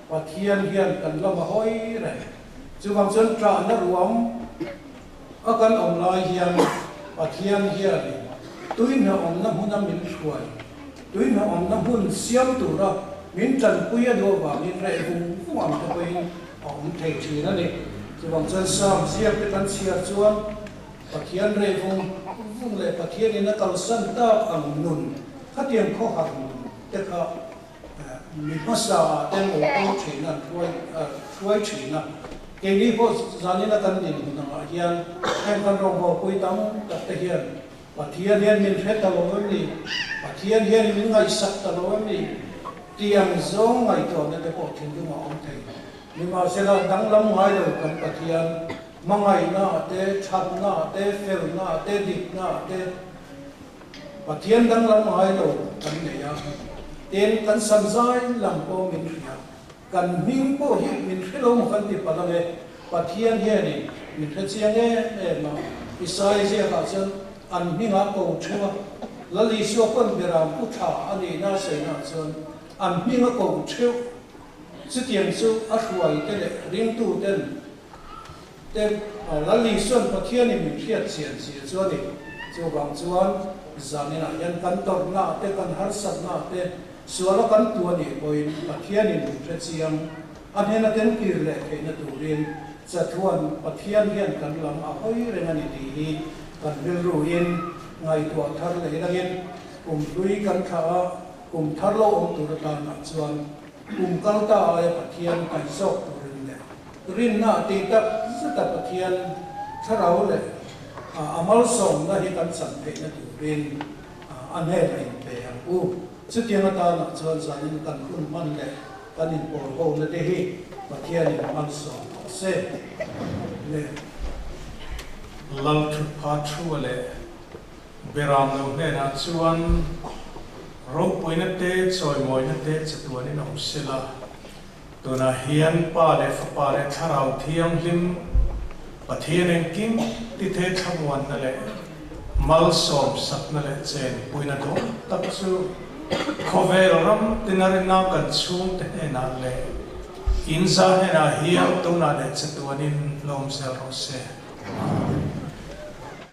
Pathian hian kan lam a hawi reng. Chuvang chuan ṭahna ruam a kan awm lai hian Pathian hianin tuihna awmna hmuna min hruai, tuihna awmna hmun siam tura min ṭanpui a duh avangin reh vung vung ang te pawhin a awm thei ṭhin a ni. Chuvang chuan Psalm ziak te kan chhiar chuan Pathian reh vung vung leh Pathianin a kalsan tak ang nun, khatiang khawhar nun te kha Mi hmasa ah ten lo ko thin a, an hruai hruai thin a. Keini pawh zanina kan dinhmun angah hian heng kan rawngbawlpui tam tak te hian Pathian hian min hre ta lo em ni? Pathian hian min ngaihsak ta lo em ni? Tih ang zawng ngaihtuahna te pawh thinlung a awm thei. Nimahsela danglam ngai lo kan Pathian hmangaihna ah te, thatna ah te, felna ah te, dikna ah te, Pathian danglam ngai lo kan nei a, tin kan sam zai lam pawh min hria, kan hming pawh hi min hre lo maw kan ti palh ange, Pathian hianin min hre chiang em em a, Isaiah ziakah chuan an hmingah ko theuh a, Lal Isua pawn beram pu tha a nihna a sawinaah chuan an hming a ko theuh, chutiang chu a hruaite leh ringtuten Te, Lal Isuan Pathianin min hriat chian zia chu a ni. Chuvang chuan zaninah hian kan tawrhna te, kan harsatna te, suala kan tu a nih pawhin Pathianin min hre chiang. A hnena ten kir leh theihna turin chathuan Pathian hian kan lam a hawi reng a ni tih hi kan rilruin ngaihtuah thar leh langin kum hlui kan thlah a, kum thar lo awm tur atanah chuan Kum kal ta aia Pathian kaih zawk turin leh rinna tih tak zeta Pathian thlarau leh a malsawmna hi kan chan theihna turin a hnenah inpe ang u. Chutiang atanah chuan zanin kan hun hman leh kan inpawl hona te hi Pathianin malsawm tawh se le. Lalthutpha Thua leh Beram lo hnenah chuan ropuina te, chawimawina te chatuanin awm sela, tunah hian Pa leh Fapa leh Thlarau Thianghlim, Pathian engkim tithe thlamuanna leh malsawm sakna leh chenpuina dawn tak chu khawvel ram tinarina kan chhungte hnenah leh inza hnenah hian tunah leh chatuanin lawm zel rawh se. Amen.